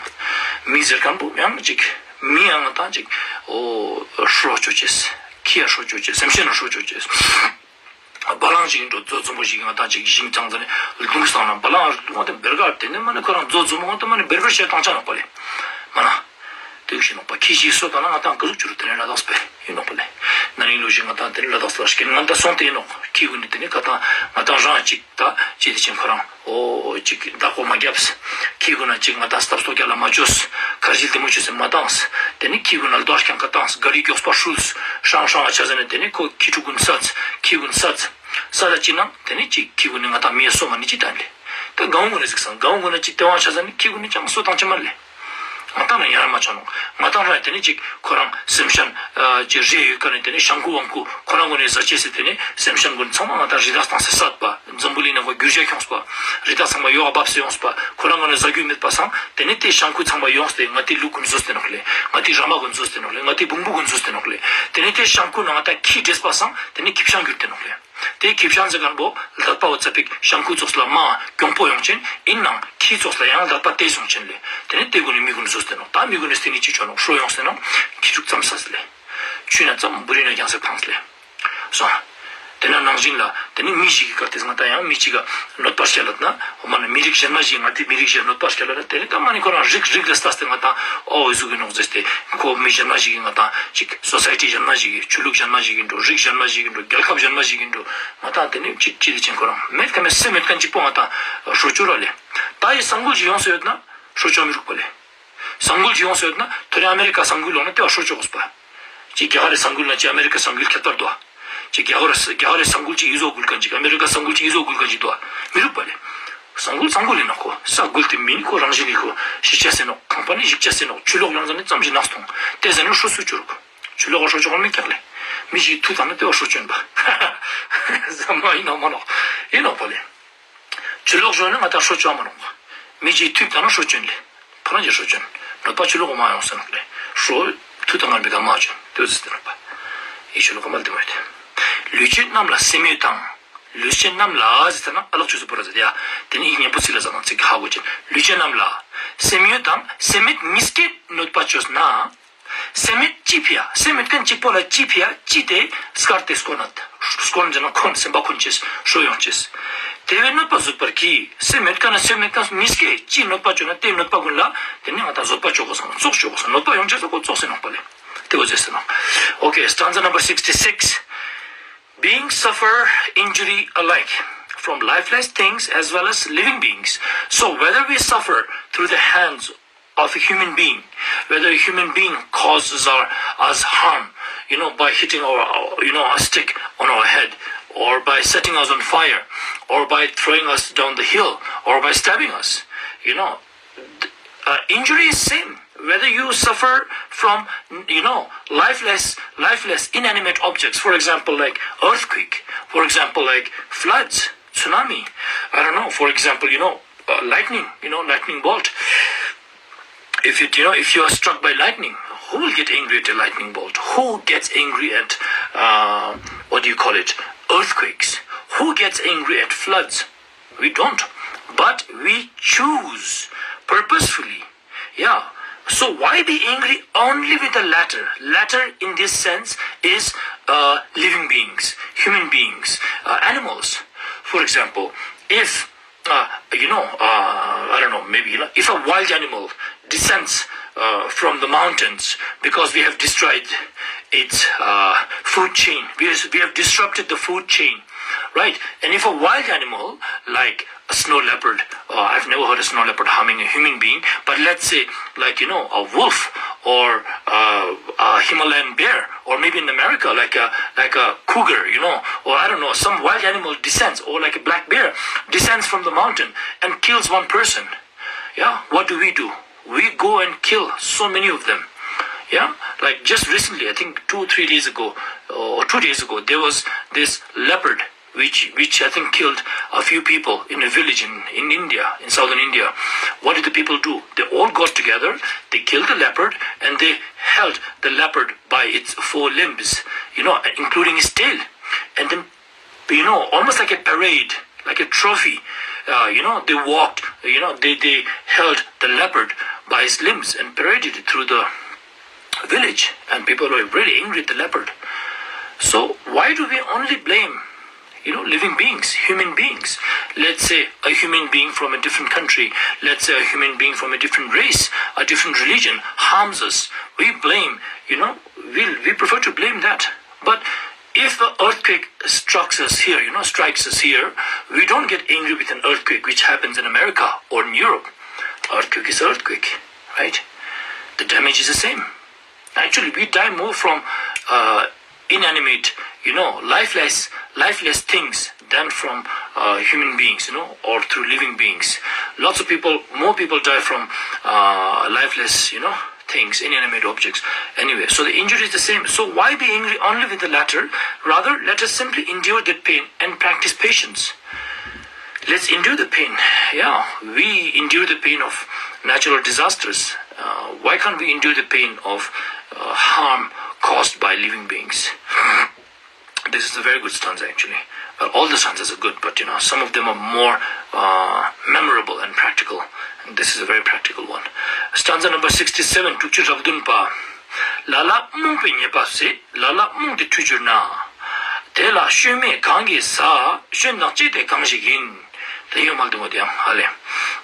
མི་ཟེར་ཁན་པོ་ཡང་ཅིག་མི་ཡང་ང་དང་ཅིག་འོ་ཧྲོ་ཅོ་ཅེས། ཁྱི་ཡ་ཧྲོ་ཅོ་ཅེས། སེམས་ཅན་ལ་ཧྲོ་ཅོ་ཅེས། བ་ལང་ཞིག་འགྲོ་མཛོ་རྫོང་པོ་ཞིག་ང་དང་ཅིག་ཞིང་ཚང་ཟ་ནེ་རྡུང་སྟེ་ན་བ་ལང་རྡུང་བ་དེ་བེར་ག་ཏེ་ནེ་མ་ནེ་ཁོ་རང་མཛོ་རྫོང་པོ་ང་དང་མ་ནེ་བེར་བེར་ཤེས་ཏང་ཆ་ནོག་པ་ལེ། མ་ན། ཏེ་ཞིག་ནོག་པ་ཁྱི་ཞིག་སོ་ཏང་ན་ང་དང་ཀ་ཟུག་ཅོ་རུག་ཏེ་ནེ་ལ་དྭགས་པེ་ཨིན་ནོག་པ་ལེ། ན་ནིང་ལོ་ཞིག་ང་དང་ཏེ་ནེ་ལ་དྭགས་ལ་རྐྱེན་ངན་ད་སོང་སྟེ་ཨིན་ནོག། ཁྱི་གུན་ནི་ཏེ་ནེ་ང་དང་ང་དང་རང་ཅིག་ད་ཅི་ཏེ་ཅིག་ཁོ་རང་འོ་ཅིག་བདག་པོ་མ་རྒྱབས། ཁྱི་གུན་ན་ཅིག་ང་དང་སྟབས་སྟོག་རྒྱ་ལ་མ་ཅོས། ཁར་ཇི་ལྟད་མོ་ཅོས་སེ་མ་ཏངས། ཏེ་ནེ་ཁྱི་གུན་ན་རྡོ་རྐྱང་ཀ་ཏངས། ག་རི་གྱོགས་པ་ཧྲུལས། ཧྲང་ཧྲང་ང་ཆ་ཟ་ནེ་ཏེ་ནེ་ཁོ་ཁྱི་ཕྲུག་གུན་སད། ཁྱི་གུན་སད། སད་ད་ཅི་ནང་ཏེ་ནེ་ཅིག་ཁྱི་གུན་ནི་ང་དང་མི་ཡ་སོ་མ་ནེ་ཅི་ཏང་ལེ། ད་གང་གུན་ནི་ཟིག་སང་གང་གུན་ན་ཅིག་ཏེ་བ་ཆ་ཟ་ནེ་ཁྱི་གུན་ནི་ཅང་སོ་ཏང་ཆ་མ་ལེ། ང་དང་ན་ཡ་ར་མ་ཆ་ནོག། ང་དང་ར་ཏེ་ནེ་ཅིག་ཁོ་རང་སེམས་ཅན་ཨ་ཅིག་རེ་ཡོད་ཀ་ནེ་ཏེ་ནེ་ཤང་ཁུ་ཝང་ཁུ་ཁོ་རང་གུན་ནི་ཟ་ཅེས་སི་ཏེ་ནེ་སེམས་ཅན་གུན་ཚང་མ་ང་དང་རི་དྭགས་ཏང་སེ་སད་པ། འཛམ་བུ་གླིང་ནང་ཁོ་རྒྱུ་ཆ་ཁྱོངས་པ། རི་དྭགས་ཚང་མ་ཡོག་བབས་སེ་ཡོངས་པ། ཁོ་རང་གུན་ནི་ཟ་རྒྱུ་མེད་པ་སང་ཏེ་ནེ་ཏེ་ཤང་ཁུ་ཚང་མ་ཡོངས་ཏེ་ང་ཏི་ལུག་གུན་ཟོས་ཏེ་ནོག་ལེ། ང་ཏི་ར་མ་གུན་ཟོས་ཏེ་ནོག་ལེ། ང་ཏི་བོང་བུ་གུན་ཟོས་ཏེ་ནོག་ལེ། ཏེ་ནེ་ཏེ་ཤང་ཁུ་ནང་ང་དང་ཁྱི་འདྲེས་པ་སང་ཏེ་ནེ་ཁྱི་སྤྱང་གྱུར་ཏེ་ནོག་ལེ། ཏེ་ཁེ་བྱང་ཟེར་ཁན་བོ་ལྷག་པ་བོ་ཙ་པིག་ཤང་ཁུ་ཙོགས་ལ་མ་གྱོང་པོ་ཡོང་ཅན་ཨིན་ནང་ཁྱི་ཙོགས་ལ་ཡང་ལྷག་པ་ཏེ་སོང་ཅན་ལེ། ཏེ་ནེ་ཏེ་གུན་ནི་མི་གུན་ནི་ཟོས་ཏེ་ནོག། ཏ་མི་གུན་ནི་སྟིང་ནེ་ཅི་ཅོ་ནོག། ཤོ་ཡོངས་ཏེ་ནོག། ཁྱི་ཕྲུག་ཙམ་ས་ལེ། ཆུ་ན་ཙམ་བུ་རི་ན་རྒྱང་སེ་ཕངས་ལེ། སོང་། ཏེ་ན་ནང་བཞིན་ལ་ཏེ་ནི་མི་ཞིག་གི་ཀ་ཏེ་ང་ཏང་ཡང་མི་ཅིག་ག་གནོད་པ་སྐྱལ་ལ་ན་འོ་མ་ན་མི་རིགས་ཞན་མ་ཞིག་ང་ཏི་མི་རིགས་ཞན་གནོད་པ་སྐྱལ་ལ་ན་ཏེ་ནི་ཏ་མ་ནི་ཁོ་རང་རིགས་རིགས་ལ་ལྟས་ཏེ་ང་ཏང་འོ་འི་ཟུག་གི་ནོག་ཟེར་ཏེ་ཁོ་མི་ཞན་མ་ཞིག་གི་ང་ཏང་ཅིག་སོ་སའི་ཊི་ཞན་མ་ཞིག་གི་ཆོས་ལུགས་ཞན་མ་ཞིག་གི་འགྲོ་རིགས་ཞན་མ་ཞིག་གི་འགྲོ་རྒྱལ་ཁབ་ཞན་མ་ཞིག་གི་འགྲོ་ང་ཏང་ཏེ་ནི་ཅིག་ཅི་ལི་ཅན་ཁོ་རང་མེད་ཁ་མེད་སེམས་མེད་ཁན་ཅིག་པོ་ང་ཏང་ཧྲོ་ཅོ་ར་ལེ། ཏ་འི་ས་འགུལ་ཞིག་ཡོངས་སེ་ཡོད་ན་ཧྲོ་ཅོ་མི་རུག་པ་ལེ། ས་འགུལ་ཅིག་ཡོངས་སེ་ཡོད་ན་ཐོ་རེ་ཨ་མེ་རི་ཀ་ས་འགུལ་ཡོང་ན་ཏེ་བ་ཧྲོ་ཅོ་གོས་པ། ཅིག་རྒྱ་གར་རི་ས་འགུལ་ན་ཅིག་ཨ་མེ་རི་ཀ་ས་འགུལ་ཁྱད་པར་དུག་པ། ཅིག་རྒྱ་གར་རི་རྒྱ་གར་རི་ས་འགུལ་ཅིག་འི་ཟོ་འགུལ་ཁན་ཅིག་ཨ་མེ་རི་ཀ་ས་འགུལ་ཅིག་འི་ཟོ་འགུལ་ཁན་ཅིག་དུག་པ། མི་རུག་པ་ལེ། ས་འགུལ་ས་འགུལ་ཨིན་ན་ཁོ་ས་འགུལ་ཏེ་མི་ནི་ཁོ་རང་བཞིན་ནི་ཁོ་ཤི་ཆ་ཟེར་ནོག་ཁང་པ་ནི་ཞིག་ཆ་ཟེར་ནོག་ཆུ་ལོག་ཡོང་ཟ་ནེ་ཙམ་ཞིག་ནག་སྟོང་ཏེ་ཟ་ནེ་ཧྲོ་སུ་ཅོ་རུག་ཆུ་ལོག་ཧྲོ་ཅོ་གོ་མི་ཀྱག་ལེ། མི་ཞིག་ཐུག་ཏང་ན་ཏེ་བ་ཧྲོ་ཅོ་ཨིན་པ། ཟ་མ་ཨིན་ནོག་མ་ནོག་ཨིན་ནོག་པ་ལེ། ཆུ་ལོག་ཞོན་ན་ང་ཏང་ཧྲོ་ཅོ་མ་ནོག། མི་ཅིག་ཐུག་ཏང་ན་ཧྲོ་ཅོ་ཨིན་ལེ། ཕ་རང་ཅིག་ཧྲོ་ཅོ་ཨིན། གནོད་པ་ཆུ་ལོག་མ་ཡོང་ས་ནོག་ལེ། ཧྲོ་ཐུག་ཏང་ངན་པའི་ཀ་མ་ཅོ་ཨིན། ཏེ་ཟེར་ཏེ་ནོག་པ། འི་ཆུ་ལོག་ག་མ་ལ་ཏེ་མ་ཡོད་དེ། ལུས་ཅན་རྣམས་ལ་སེམས་ཡོད་དང་། ལུས་ཅན་རྣམས་ལ་ཟེར་ཏེ་ན་ཨ་ལོག་ཆུ་སུ་པོ་ར་ཟེར་ཏེ་ཡ། ཏེ་ནི་འི་ཉམ་པོ་ཚིག་ལ་ཟ་ན་ཚིག་ཧ་གོ་ཅན། ལུས་ཅན་རྣམས་ལ་སེམས་ཡོད་དང་སེམས་མེད་མི་སྐྱེ་གནོད་པ་ཅོས་ན། སེམས་མེད་ཅི་ཕི་ཡ། སེམས་མེད་ཁན་ཅིག་པོ་ལ་ཅི་ཕི་ཡ། ཅི་ཏེ་སྐར་ཏེ་སྐོར་ན། སྐོར་ན་ཟེར་ན་ཁོན་སེམས་པ་ཁོན་ཅེས་ཧྲོ་ཡོང་ཅེས། ཏེ་བས་གནོད་པ་བཟོད་པར་གྱིས། སེམས་མེད་ཁན་ན་སེམས་མེད་ཁན་མི་སྐྱེ། ཅི་གནོད་པ་ཅོས་ན་ཏེ་གནོད་པ་གུན་ལ་ཏེ་ནི་ང་ཏང་བཟོད་པ་ཅོ་གོས་སང་ཙོགས་ཅོ་གོས་སང་གནོད་པ་ཡོང་ཅེས་ས་ཁོ་ཙོགས་ཟེར་ནོག་པ་ལེ། ཏེ་བོ་ཟེར་ས་ནོག། Okay, stanza number sixty-six. Beings suffer injury alike from lifeless things as well as living beings. So whether we suffer through the hands of a human being, whether a human being causes our, us harm, you know, by hitting our, our, you know, a stick on our head, or by setting us on fire, or by throwing us down the hill, or by stabbing us, you know, uh, injury is same. Whether you suffer from, you know, lifeless, lifeless, inanimate objects, for example, like earthquake, for example, like floods, tsunami, I don't know, for example, you know, uh, lightning, you know, lightning bolt. If you, you know, if you are struck by lightning, who will get angry at a lightning bolt? Who gets angry at, uh, what do you call it, earthquakes? Who gets angry at floods? We don't. But we choose purposefully. Yeah. So why be angry only with the latter? Latter in this sense is, uh, living beings, human beings, uh, animals. For example, if, uh, you know, uh, I don't know, maybe, you know, if a wild animal descends, uh, from the mountains because we have destroyed its, uh, food chain, we, we have disrupted the food chain, right? And if a wild animal like a snow leopard, uh, I've never heard a snow leopard harming a human being, but let's say, like, you know, a wolf or, uh, a Himalayan bear, or maybe in America, like a, like a cougar, you know, or I don't know, some wild animal descends, or like a black bear descends from the mountain and kills one person. Yeah, what do we do? We go and kill so many of them. Yeah, like just recently, I think two or three days ago, or two days ago, there was this leopard which, which I think killed a few people in a village in, in India, in southern India. What did the people do? They all got together, they killed the leopard, and they held the leopard by its four limbs, you know, including its tail. And then, you know, almost like a parade, like a trophy, uh, you know, they walked, you know, they, they held the leopard by its limbs and paraded it through the village, and people were really angry at the leopard. So why do we only blame, you know, living beings, human beings? Let's say a human being from a different country, let's say a human being from a different race, a different religion harms us. We blame, you know, we, we prefer to blame that. But if an earthquake strikes us here, you know, strikes us here, we don't get angry with an earthquake which happens in America or in Europe. Earthquake is earthquake, right? The damage is the same. Actually, we die more from, uh, inanimate, you know, lifeless, lifeless things than from, uh, human beings, you know, or through living beings. Lots of people, more people die from, uh, lifeless, you know, things, inanimate objects. Anyway, so the injury is the same. So why be angry only with the latter? Rather, let us simply endure that pain and practice patience. Let's endure the pain. Yeah, we endure the pain of natural disasters. Uh, why can't we endure the pain of, uh, harm caused by living beings? This is a very good stanza actually. Well, all the stanzas are good, but you know, some of them are more uh, memorable and practical. And this is a very practical one. Stanza number sixty-seven. དྲུག་ཅུ་རེ་བདུན་པ། ལ་ལ་རྨོངས་པའི་ཉེས་པ་སེལ། ལ་ལ་རྨོངས་ཏེ་ཁྲོས་གྱུར་ན། དེ་ལ་སྐྱོན་མེད་གང་གིས་བསལ། སྐྱོན་དང་བཅས་ཏེ་གང་ཞིག་ཡིན། དེ་ཡོད་མ་དུ་མོ་དེ་ཡང་ཧ་ལེ།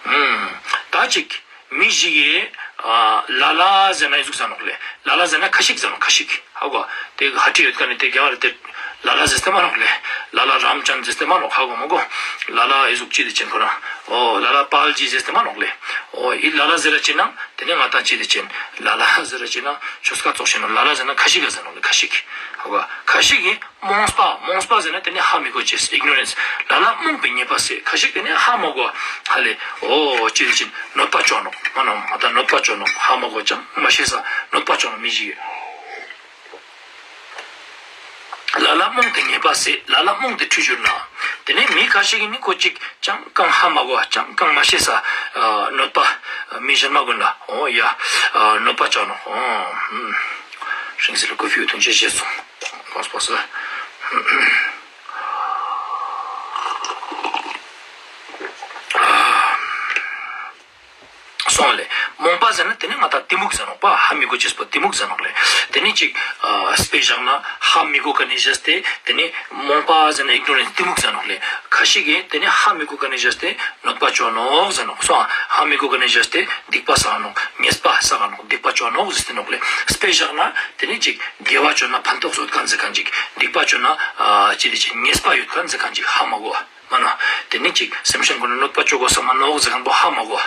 ཨུམ། ད་ཅིག་མི་ཞིག་གི་ཨ་ལ་ལ་ཟེར་ན་ཨི་ཟུག་ཟེར་ནོག་ལེ། ལ་ལ་ཟེར་ན་ཁ་ཤིག་ཟེར་ནོག་ཁ་ཤིག་ཧ་གོ། དེ་ཧ་ཏི་ཡོད་ཁན་ནི་དེ་རྒྱ་གར་དེ་ལ་ལ་ཟེར་ཏེ་མ་ནོག་ལེ། ལ་ལ་རམ་ཅན་ཟེར་ཏེ་མ་ནོག་ཧ་གོ་མ་གོ། ལ་ལ་ཨི་ཟུག་ཅི་དེ་ཅན་ཁོ་རང་། ཨོ་ལ་ལ་པཱལ་ཇི་ཟེར་ཏེ་མ་ནོག་ལེ། ཨོ་ཨི་ལ་ལ་ཟེར་ར་ཅི་ན་དེ་ནི་ང་ཏང་ཅི་དེ་ཅན། ལ་ལ་ཟེར་ར་ཅི་ན་ཆོས་ཁ་ཙོགས་ཤིག་ནོག་ལ་ལ་ཟེར་ན་ཁ་ཤིག་ག་ཟེར་ནོག་ལེ། ཁ་ཤིག་ཧ་གོ། ཁ་ཤིག་གི་རྨོངས་པ། རྨོངས་པ་ཟེར་ན་དེ་ནི་ཧ་མི་གོ་ཅེས། Ignorance། ལ་ལ་རྨོངས་པའི་ཉེས་པ་སེལ། ཁ་ཤིག་དེ་ནི་ཧ་མ་གོ། ཧ་ལེ། ཨོ་ཅི་དེ་ཅན་གནོད་པ་ཅོ་ནོག་མ་ནོག་ང་ཏང་གནོད་པ་ཅོ་ནོག་ཧ་མ་གོ་ཅང་མ་ཤེས་ས་གནོད་པ་ཅོ་ནོག་མི་ཞིག་གི། ལ་ལ་རྨོངས་ཏེ་ཉེས་པ་སེལ། ལ་ལ་རྨོངས་ཏེ་ཁྲོས་གྱུར་ན། དེ་ནི་མི་ཁ་ཤིག་གི་ནི་ཁོ་ཅིག་ཅང་གང་ཧ་མ་གོ་ཅང་གང་མ་ཤེས་ས་ཨ་གནོད་པ་མི་གཞན་མ་གུན་ལ་ཨོ་ཡ་ཨ་གནོད་པ་ཅོ་ནོག་ཨོ། ཧུམ། ཤིང་སི་ལ་ཀོ་ཕི་ཐུང་ཆེ་ཤེས་སོང་། གོང་སྤོ་ས། སོང་ལེ། རྨོངས་པ་ཟེར་ན་དེ་ནི་ང་ཏང་གཏི་མུག་ཟེར་ནོག་པ། ཧ་མི་གོ་ཅེས་པོ་གཏི་མུག་ཟེར་ནོག་ལེ། དེ་ནི་ཅིག་ཨ་དཔེ་བཞག་ན་ཧ་མི་གོ་ཁན་ནི་བཞག་སྟེ་དེ་ནི་རྨོངས་པ་ཟེར་ན་ignorance་གཏི་མུག་ཟེར་ནོག་ལེ། ཁ་ཤིག་གི་དེ་ནི་ཧ་མི་གོ་ཁན་ནི་བཞག་སྟེ་གནོད་པ་ཅོ་ནོག་ཟེར་ནོག་སོང་། ཧ་མི་གོ་ཁན་ནི་བཞག་སྟེ་སྡིག་པ་བསགས་ནོག་ཉེས་པ་བསགས་ནོག་སྡིག་པ་ཅོ་ནོག་ཟེར་ཏེ་ནོག་ལེ། དཔེ་བཞག་ན་དེ་ནི་ཅིག་དགེ་བ་ཅོ་ན་ཕན་ཐོགས་ཡོད་ཁན་ཟེར་ཁན་ཅིག་སྡིག་པ་ཅོ་ན་ཨ་ཅི་དེ་ཅིག་ཉེས་པ་ཡོད་ཁན་ཟེར་ཁན་ཅིག་ཧ་མ་གོ། མ་ན། དེ་ནི་ཅིག་སེམས་ཅན་གུན་ལ་གནོད་པ་ཅོ་གོས་ས་མ་ནོག་ཟེར་ཁན་པོ་ཧ་མ་གོ།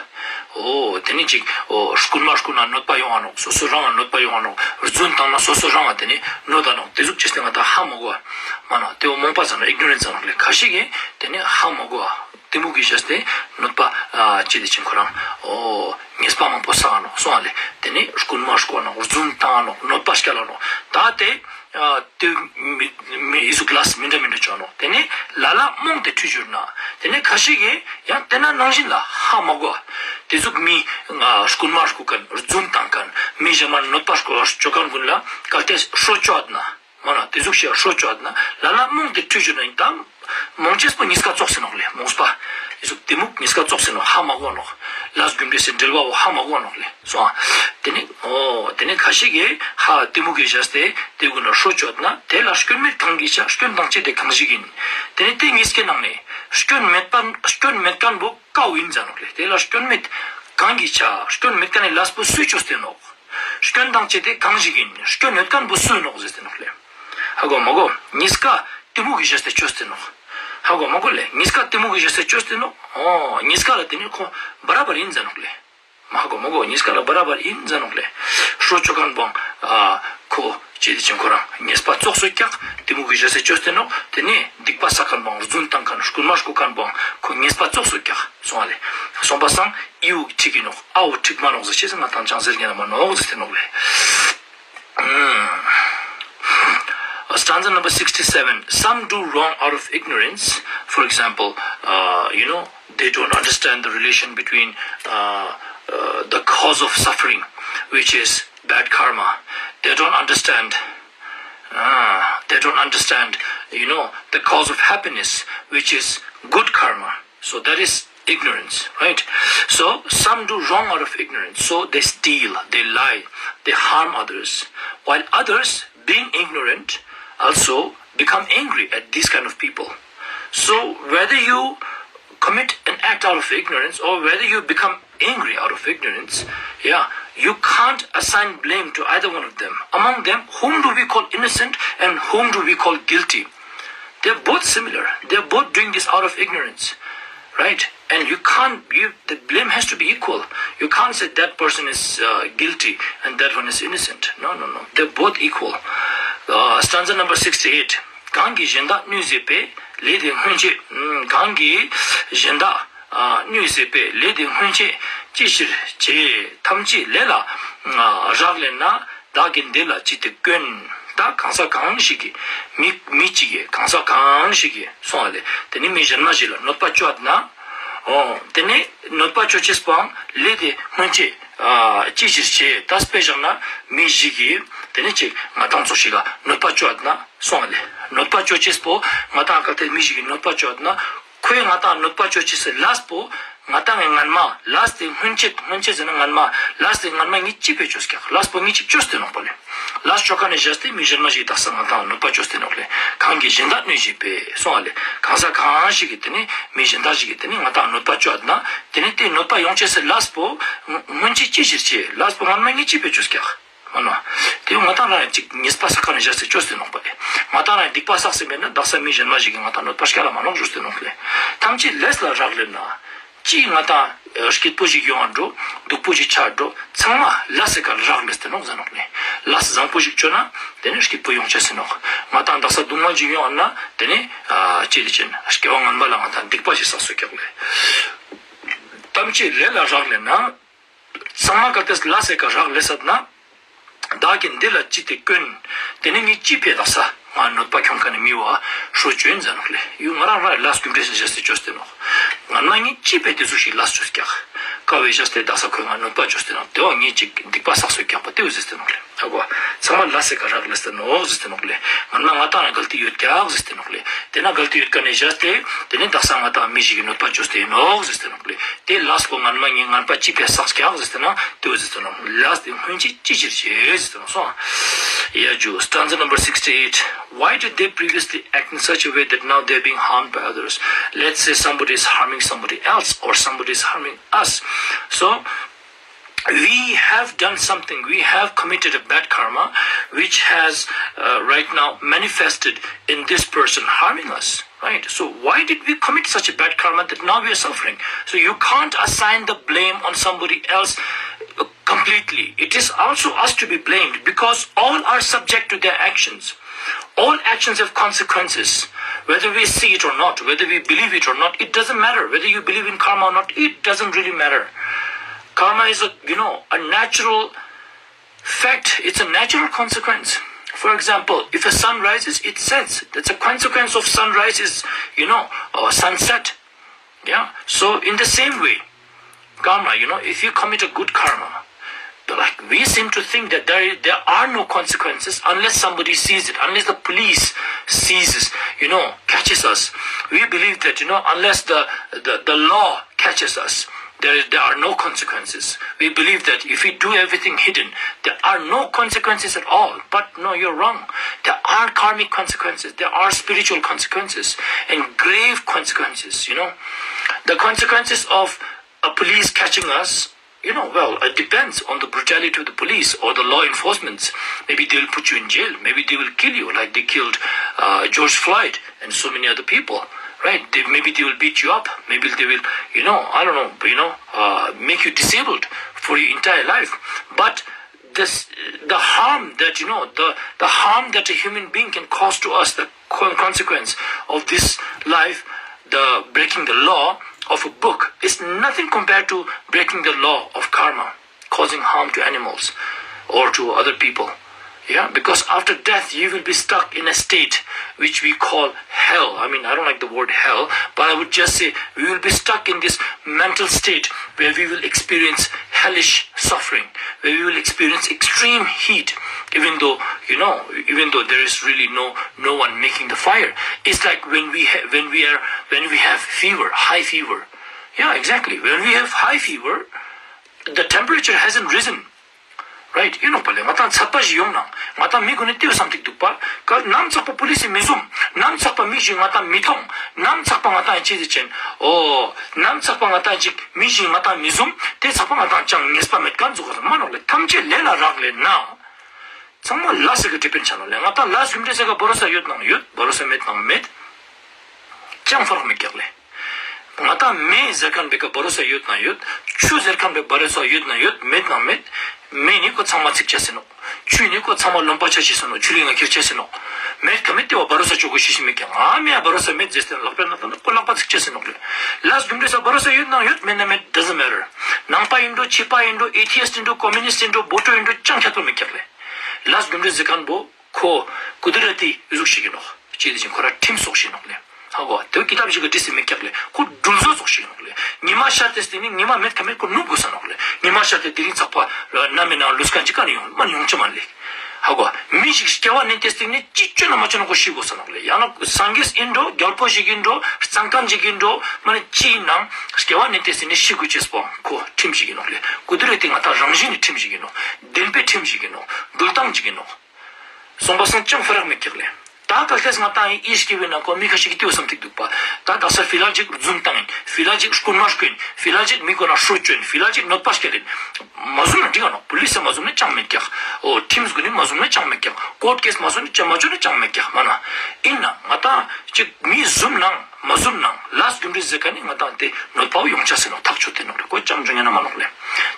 འོ་དེ་ནི་ཅིག་འོ་རྐུན་མ་རྐུ་ན་གནོད་པ་ཡོང་ང་ནོག་སོ་སོ་རང་ང་གནོད་པ་ཡོང་ང་ནོག་རྫུན་བཏང་ན་སོ་སོ་རང་ང་དེ་ནི་གནོད་ད་ནོག་དེ་ཟུག་ཅེས་ཏེ་ང་ཏང་ཧ་མ་གོ། མ་ན་དེ་བོ་རྨོངས་པ་ཟེར་ནོག ignorance་ཟེར་ནོག་ལེ། ཁ་ཤིག་གི་དེ་ནི་ཧ་མ་གོ། གཏི་མུག་གི་བཞག་སྟེ་གནོད་པ་ཨ་ཅི་དེ་ཅིག་ཁོ་རང་འོ་ཉེས་པ་མང་པོ་བསགས་ནོག་སོང་ང་ལེ། དེ་ནི་རྐུན་མ་རྐུ་ནོག་རྫུན་བཏང་ནོག་གནོད་པ་སྐྱལ་ལ་ནོག་ད་དེ་ཨ་དེ་མི་མི་ཨི་ཟུག་ལས་མི་འདྲ་མི་འདྲ་ཅོ་ནོག་དེ་ནི་ལ་ལ་རྨོངས་ཏེ་ཁྲོས་གྱུར་ན། དེ་ནི་ཁ་ཤིག་གི་ཡང་དེ་ན་ནང་བཞིན་ལ་ཧ་མ་གོ། དེ་ཟུག་མི་ཨ་རྐུན་མ་རྐུ་ཁན་རྫུན་བཏང་ཁན་མི་གཞན་མ་གནོད་པ་ཅོ་ཅོ་ཁན་གུན་ལ་གལ་ཏེ་ཁྲོ་ཅོ་ན། མ་ན་དེ་ཟུག་ཤེས་ཁྲོ་ཅོ་ན་ལ་ལ་རྨོངས་ཏེ་ཁྲོས་གྱུར་ན་ཡིན་ད། རྨོངས་ཅེས་པོ་ཉེས་ཁ་ཙོགས་སེ་ནོག་ལེ། རྨོངས་པ་ཨི་ཟུག་གཏི་མུག་ཉེས་ཁ་ཙོགས་སེ་ནོག་ཧ་མ་གོ་ནོག་ལས་རྒྱུ་འབྲས་སི་འབྲེལ་བ་བོ་ཧ་མ་གོ་ནོག་ལེ། སོང་ང་། དེ་ནི་འོ་དེ་ནི་ཁ་ཤིག་གི་ཧ་གཏི་མུག་གི་བཞག་སྟེ་དེ་གུན་ལ་ཁྲོ་ཅོ་ན་དེ་ལ་སྐྱོན་མེད་གང་གིས་བྱ། སྐྱོན་དང་བཅས་ཏེ་གང་ཞིག་ཡིན། དེ་ནི་དེ་ཉིས་ཀའི་ནང་ནས་སྐྱོན་མེད་པ་སྐྱོན་མེད་ཁན་བོ་ཀ་བོ་ཡིན་ཟེར་ནོག་ལེ། དེ་ལ་སྐྱོན་མེད་གང་གིས་བྱ། སྐྱོན་མེད་ཁན་ནི་ལས་པོ་སུས་ཅོས་ཏེ་ནོག་སྐྱོན་དང་བཅས་ཏེ་གང་ཞིག་ཡིན། སྐྱོན་ཡོད་ཁན་བོ་སུ་ནོག་ཟེར་ཏེ་ནོག་ལེ། ཧ་གོ་མ་གོ། ཉིས་ཀ་གཏི་མུག་གི་བཞག་སྟེ་ཅོས་ཏེ་ནོག་ཧ་གོ་མ་གོ་ལེ། ཉིས་ཀ་གཏི་མུག་གི་བཞག་སྟེ་ཅོས་ཏེ་ནོག་འོ་ཉིས་ཀ་ལ་དེ་ནི་ཁོ་བ་ར་བར་ཡིན་ཟེར་ནོག་ལེ། མ་ཧ་གོ་མ་གོ། ཉིས་ཀ་ལ་བ་ར་བར་ཡིན་ཟེར་ནོག་ལེ། ཁྲོ་ཅོ་ཁན་བོའང་ཨ་ཁོ་ཅི་དེ་ཅིག་ཁོ་རང་ཉེས་པ་ཙོགས་སུ་ཀྱག་གཏི་མུག་གི་བཞག་སྟེ་ཅོས་ཏེ་ནོག་དེ་ནི་སྡིག་པ་བསགས་ཁན་བོའང་རྫུན་བཏང་ཁན་རྐུན་མ་རྐུ་ཁན་བོའང་ཁོ་ཉེས་པ་ཙོགས་སུ་ཀྱག་སོང་ང་ལེ། སོང་པ་སང་ཨི་བོ་ཁྲིག་གི་ནོག་ཨ་བོ་ཁྲིག་མ་ནོག་ཟེར་ཅེས་ང་ཏང་ཅང་ཟེར་གྱི་ན་མ་ནོག་ཟེར་ཏེ་ནོག་ལེ། Mm. Stanza number sixty-seven. Some do wrong out of ignorance. For example, uh, you know, they don't understand the relation between uh, uh, the cause of suffering, which is bad karma. They don't understand. Uh, they don't understand, you know, the cause of happiness, which is good karma. So that is ignorance, right? So some do wrong out of ignorance. So they steal, they lie, they harm others. While others, being ignorant, also become angry at these kind of people. So whether you commit an act out of ignorance or whether you become angry out of ignorance, yeah, you can't assign blame to either one of them. Among them, whom do we call innocent and whom do we call guilty? They're both similar. They're both doing this out of ignorance, right? And you can't, you, the blame has to be equal. You can't say that person is uh, guilty and that one is innocent. No, no, no. They're both equal. Uh, stanza number sixty-eight. གང་གིས་གཞན་དག་གནོད་བྱེད་པའི་ལས་དེ་སྔོན་ཆད། གང་གིས་གཞན་དག་གནོད་བྱེད་པའི་ལས་དེ་སྔོན་ཆད་ཅི་ཕྱིར་བྱས། ཐམས་ཅད་ལས་ལ་རག་ལས་ན། བདག་གིས་འདི་ལ་ཅི་སྟེ་བཀོན། ད་གང་ཟག་གང་ཞིག་གིས་མི་མི་གཅིག་གིས་གང་ཟག་གང་ཞིག་གིས་སོང་ང་ལེ། དེ་ནི་མི་གཞན་མ་ཞིག་ལ་གནོད་པ་བཅོ་ན། འོ་དེ་ནི་གནོད་པ་བཅོ་ཅེས་པོའང་ལས་དེ་སྔོན་ཆད་ཨ་ཅི་ཕྱིར་བྱས། ད་དཔེ་བཞག་ན་མི་ཞིག་གིས་ དེ་ནེ་ཅིག་ང་ཏང་ཙོགས་ཤིག་ག་གནོད་པ་ཅོ་ཡོད་ན་སོང་ལེ། གནོད་པ་ཅོ་ཅེས་པོ་ང་ཏང་གལ་ཏེ་མི་ཞིག་གི་གནོད་པ་ཅོ་ཡོད་ན་ཁོས་ང་ཏང་གནོད་པ་ཅོ་ཅེས་སི་ལས་པོ་ང་ཏང་གི་སྔན་མ་ལས་དེ་སྔོན་ཆད་སྔོན་ཆད་ཟེར་ན་སྔན་མ་ལས་དེ་སྔན་མ་ངེ་ཅི་ཕི་ཅོས་ཀྱག་ལས་པོ་ངེ་ཅི་ཅོས་ཏེ་ནོག་པ་ལེ། ལས་ཅོ་ཁན་ནི་བཞག་སྟེ་མི་གཞན་མ་ཞིག་དག་ས་ང་ཏང་གནོད་པ་ཅོས་ཏེ་ནོག་ལེ། གང་གིས་གཞན་དག་གནོད་བྱེད་པས་སོང་ལེ། གང་ཟག་གང་ཞིག་གི་དེ་ནེ་མི་གཞན་དག་ཞིག་གི་དེ་ནེ་ང་ཏང་གནོད་པ་ཅོ་ཡོད་ན་དེ་ནེ་དེ་གནོད་པ་ཡོང་ཅེས་སི་ལས་པོ་སྔོན་ཆད་ཅི་ཕི་ཅོས་ཀྱག་ལས་པོ་སྔན་མ་ངེ་ཅི་ཕི་ཅོས་ཀྱག་མ་ནོ། དེ་ང་ཏང་རང་ཅིག་ཉེས་པ་བསགས་ཁན་ནི་བཞག་སྟེ་ཅོས་ཏེ་ནོག་པ་ལེ། ང་ཏང་རང་སྡིག་པ་བསགས་སེ་མེད་ན་དག་ས་མི་གཞན་མ་ཞིག་གི་ང་ཏང་གནོད་པ་སྐྱལ་ལ་མ་ནོག་ཞུས་ཏེ་ནོག་ལེ། ཐམས་ཅད་ལས་ལ་རག་ལས་ན། ཅི་ང་ཏང་ཨ་སྐྱིད་པོ་ཞིག་ཡོང་བ་འགྲོ། སྡུག་པོ་ཞིག་ཆ་འགྲོ། ཚང་མ་ལས་སི་ཀ་རག་ལས་ཏེ་ནོག་ཟེར་ནོག་ལེ། ལས་བཟང་པོ་ཞིག་ཅོ་ན་དེ་ནེ་སྐྱིད་པོ་ཡོང་ཅེས་ཟེར་ནོག་ང་ཏང་དག་ས་སྡུག་བསྔལ་ཞིག་ཡོང་བ་ན་དེ་ནེ་ཨ་ཅི་ལེ་ཅན་སྐྱེ་བ་སྔན་མ་ལ་ང་ཏང་སྡིག་པ་ཞིག་བསགས་སོ་ཀྱག་ལེ། ཐམས་ཅད་ལས་ལ་རག་ལས་ན། ཚང་མ་གལ་ཏེ་ལས་སི་ཀ་རག་ལས་སད་ན། བདག་གིས་འདི་ལ་ཅི་སྟེ་བཀོན། དེ་ནེ་ངེ་ཅི་ཕི་དག་ས་ང་གནོད་པ་ཁྱོང་ཁན་ནི་མི་བོ་ཧྲོ་ཅོ་ཨིན་ཟེར་ནོག་ལེ། ཡུ་ང་རང་རང་ལས་རྒྱུ་འབྲས་སི་བཞག་སྟེ་ཅོས་ཏེ་ནོག་ང་ན་ངེ་ཅི་ཕི་དེ་ཟུག་ཞིག་ལས་ཅོས་ཀྱག་ཀ་བོའི་བཞག་སྟེ་དག་ས་ཁོས་ང་གནོད་པ་ཅོས་ཏེ་ནོག་དེ་བོ་ངེ་ཅིག་སྡིག་པ་བསགས་སོ་ཀྱག་པ་དེ་བོ་ཟེར་ཏེ་ནོག་ལེ། ཨ་གོ། ཚང་མ་ལས་སི་ཀ་རག་ལས་ཏེ་ནོག་ཟེར་ཏེ་ནོག་ལེ། ང་ན་ང་ཏང་ལ་གལ་ཏེ་ཡོད་ཀྱག་ཟེར་ཏེ་ནོག་ལེ། དེ་ན་གལ་ཏེ་ཡོད་ཀ་ནེ་བཞག་སྟེ་དེ་ནེ་དག་ས་ང་ཏང་མི་ཞིག་གི་གནོད་པ་ཅོས་ཏེ་ནོག་ཟེར་ཏེ་ནོག་ལེ། དེ་ལས་པོ་སྔན་མ་ངེ་ངན་པ་ཅི་ཕི་བསགས་ཀྱག་ཟེར་ཏེ་ན་དེ་བོ་ཟེར་ཏེ་ནོག་ལས་དེ་སྔོན་ཆད་ཅི་ཕི་ཅོས་ཟེར་ཏེ་ནོག་སོང་། ཡ་ཇུ། Stanza number sixty-eight. Why did they previously act in such a way that now they are being harmed by others? Let's say somebody is harming somebody else or somebody is harming us. So, we have done something, we have committed a bad karma, which has uh, right now manifested in this person harming us. Right? So, why did we commit such a bad karma that now we are suffering? So, you can't assign the blame on somebody else uh, completely. It is also us to be blamed because all are subject to their actions. All actions have consequences. Whether we see it or not, whether we believe it or not, it doesn't matter. Whether you believe in karma or not, it doesn't really matter. Karma is a, you know, a natural fact. It's a natural consequence. For example, if a sun rises, it sets. That's a consequence of sunrise is, you know, or sunset. Yeah. So in the same way, karma, you know, if you commit a good karma, but like we seem to think that there, there are no consequences unless somebody sees it, unless the police seizes, you know, catches us. We believe that, you know, unless the, the, the law catches us, there, there are no consequences. We believe that if we do everything hidden, there are no consequences at all. But no, you're wrong. There are karmic consequences, there are spiritual consequences, and grave consequences, you know. The consequences of a police catching us, you know, well, it depends on the brutality of the police or the law enforcement. Maybe they will put you in jail. Maybe they will kill you, like they killed uh, George Floyd and so many other people, right? They, maybe they will beat you up. Maybe they will, you know, I don't know, you know, uh, make you disabled for your entire life. But this, the harm that, you know, the, the harm that a human being can cause to us, the con- consequence of this life, the breaking the law of a book, is nothing compared to breaking the law of karma, causing harm to animals or to other people. Yeah, because after death you will be stuck in a state which we call hell. I mean, I don't like the word hell, but I would just say we will be stuck in this mental state where we will experience hellish suffering, where we will experience extreme heat, even though, you know, even though there is really no no one making the fire. It's like when we ha- when we are when we have fever, high fever. Yeah, exactly. When we have high fever, the temperature hasn't risen. Right? ཡིན་ནོག་པ་ལེ། ང་ཏང་ཚད་པ་ཞིག་ཡོང་ན་ང་ཏང་མི་གུན་ནི་ཏེ་བསམ་ཏེ་འདུག་པ། ག་ནམ་ཚག་པ་པོ་ལི་སི་མི་ཟུམ། ནམ་ཚག་པ་མི་ཞིག་ང་ཏང་མི་ཐོང་། ནམ་ཚག་པ་ང་ཏང་ཅི་ཟེར་ཅན། འོ། ནམ་ཚག་པ་ང་ཏང་ཅིག་མི་ཞིག་ང་ཏང་མི་ཟུམ། ཏེ་ཚག་པ་ང་ཏང་ཅང་ཉེས་པ་མེད་ཁན་ཟུག་ག་མ་ནོག་ལེ། ཐམས་ཅད་ལས་ལ་རག་ལས་ན། ཚང་མ་ལས་སི་ཀ་ཏེ་པེན་ཆ་ནོག་ལེ། ང་ཏང་ལས་རྒྱུ་འབྲས་སི་ཀ་བ་རོ་ས་ཡོད་ནང་ཡོད། བ་རོ་ས་མེད་ནང་མེད། ཅང་ཕར་མི་རྒྱག་ལེ། ང་ཏང་མེ་ཟེར་ཁན་པེ་ཀ་བ་རོ་ས་ཡོད་ན་ཡོད། ཆུ་ཟེར་ཁན་པེ་བ་རོ་ས་ཡོད་ན་ཡོད། མེད་ན་མེད། མེ་ནི་ཁོ་ཚང་མ་ཚིག་ཆ་སེ་ནོག། ཆུ་ནི་ཁོ་ཚང་མ་རློན་པ་ཆ་ཆེ་སེ་ནོག། ཆུ་ལི་ང་ཁྱེར་ཆ་སེ་ནོག། མེད་ཀ་མེད་ཏེ་བ་བ་རོ་ས་ཅོ་གོ་ཤེས་ཤེས་མེད་ཀྱང་ང་མེ་ཡ་བ་རོ་ས་མེད་ཟེར་ཏེ་ལག་པེ་ན་ཏང་ཁོ་ལག་པ་ཚིག་ཆ་སེ་ནོག་ལེ། ལས་རྒྱུ་འབྲས་ས་བ་རོ་ས་ཡོད་ན་ཡོད། མེད་ན་མེད། Doesn't matter. ནང་པ་ཡིན་འགྲོ། ཕྱི་པ་ཡིན་འགྲོ། ཨེ་ཐི་ཡིསྟ་ཡིན་འགྲོ། ཀོ་མུ་ནིསྟ་ཡིན་འགྲོ། བོ་ཊོ་ཡིན་འགྲོ། ཅང་ཁྱད་པར་མི་རྒྱག་ལེ། ལས་རྒྱུ་འབྲས་ཟེར་ཁན་པོ། ཁོ་ཀུ་དི་ར་ཏི་ཟུག་ཤིག་ཨིན་ནོག། ཅི་ཟེར་ཅིན་ཁོ་ར་ཁྲིམས་ཙོགས་ཤིག་ཨིན་ནོག་ལེ། ཧ་གོ། ཏེ་ཀི་ཏབ་ཞིག་གི་བྲིས་སེ་མི་རྒྱག་ལེ། ཁོ་དྲུལ་བཟོ་ཙོགས་ཤིག་ཨིན་ནོག་ལེ། ཉི་མ་ཤར་ཏེ་སྟིང་ནེ་ཉི་མ་མེད་ཁ་མེད་ཁོ་ནུབ་དགོས་ས་ནོག་ལེ། ཉི་མ་ཤར་ཏེ་དེ་རིང་ཚག་པ་ལ་ནམ་མེད་ན་ལུས་ཁན་ཅིག་ག་ནེ་ཡོང་མ་ཡོང་ཅེས་མ་ལེ། ཧ་གོ། མི་ཞིག་སྐྱེ་བ་ནེན་ཏེ་སྟིང་ནེ་ཅི་ཅོ་ན་མ་ཅོ་ན་ཁོ་ཤི་གོས་ས་ནོག་ལེ། ཡང་ན་སངས་རྒྱས་ཨིན་འགྲོ། རྒྱལ་པོ་ཞིག་ཨིན་འགྲོ། སྤྲང་ཀན་ཞིག་ཨིན་འགྲོ། མ་ནེ་ཅི་ཨིན་ནའང་སྐྱེ་བ་ནེན་ཏེ་སྟིང་ནེ་ཤི་གོས་ཅེས་པོ་ཁོ་ཁྲིམས་ཤིག་ཨིན་ནོག་ལེ། ཀུ་དུ་རེ་ཏེ་ང་ཏང་རང་བཞིན་ནི་ཁྲིམས་ཤིག་ཨིན་ནོག། བདེན་པའི་ཁྲིམས་ཤིག་ཨིན་ནོག། འདུལ་སྟངས་ཤིག་ཨིན་ནོག། སོང་པ་སང་ཅང་ཕ་རག་མེད་ཀྱག་ལེ། ད་གལ་ཏེ་ང་ཏང་ཨི་སྐྱེ་བོའི་ནང་ཁོ་མི་ཁ་ཤས་ཀྱི་ཏེའུ་སམ་ཐིག་འདུག་པ། ད་དག་ས་ཕི་ལ་ཅིག་རྫུན་བཏང་ཡིན། ཕི་ལ་ཅིག་རྐུན་མ་རྐུ་ཡིན། ཕི་ལ་ཅིག་མི་གོ་ན་ཧྲོ་ཅོ་ཡིན། ཕི་ལ་ཅིག་གནོད་པ་སྐྱེལ་ཡིན། མ་བཟུང་ན་འགྲིག་ག་ནོག། པུ་ལིས་སེ་མ་བཟུང་ན་ཅང་མེད་ཀྱག། འོ་ཁྲིམས་གུན་ནི་མ་བཟུང་ན་ཅང་མེད་ཀྱག། ཀོརྚ་ཀེསི་མ་བཟུང་ན་ཅང་མ་ཅོ་ན་ཅང་མེད་ཀྱག་མ་ན། ཨིན་ན་ང་ཏང་ཅིག་མི་བཟུང་ནའང་མ་བཟུང་ནའང་ལས་རྒྱུ་འབྲས་ཟེར་ཁན་ནི་ང་ཏང་ཏེ་གནོད་པ་བོ་ཡོང་ཆ་ཟེར་ནོག། ཐག་ཆོད་དེ་ནོག་ལེ། ཁོ་ཅང་བྱུང་ཡོད་ན་མ་ནོག་ལེ།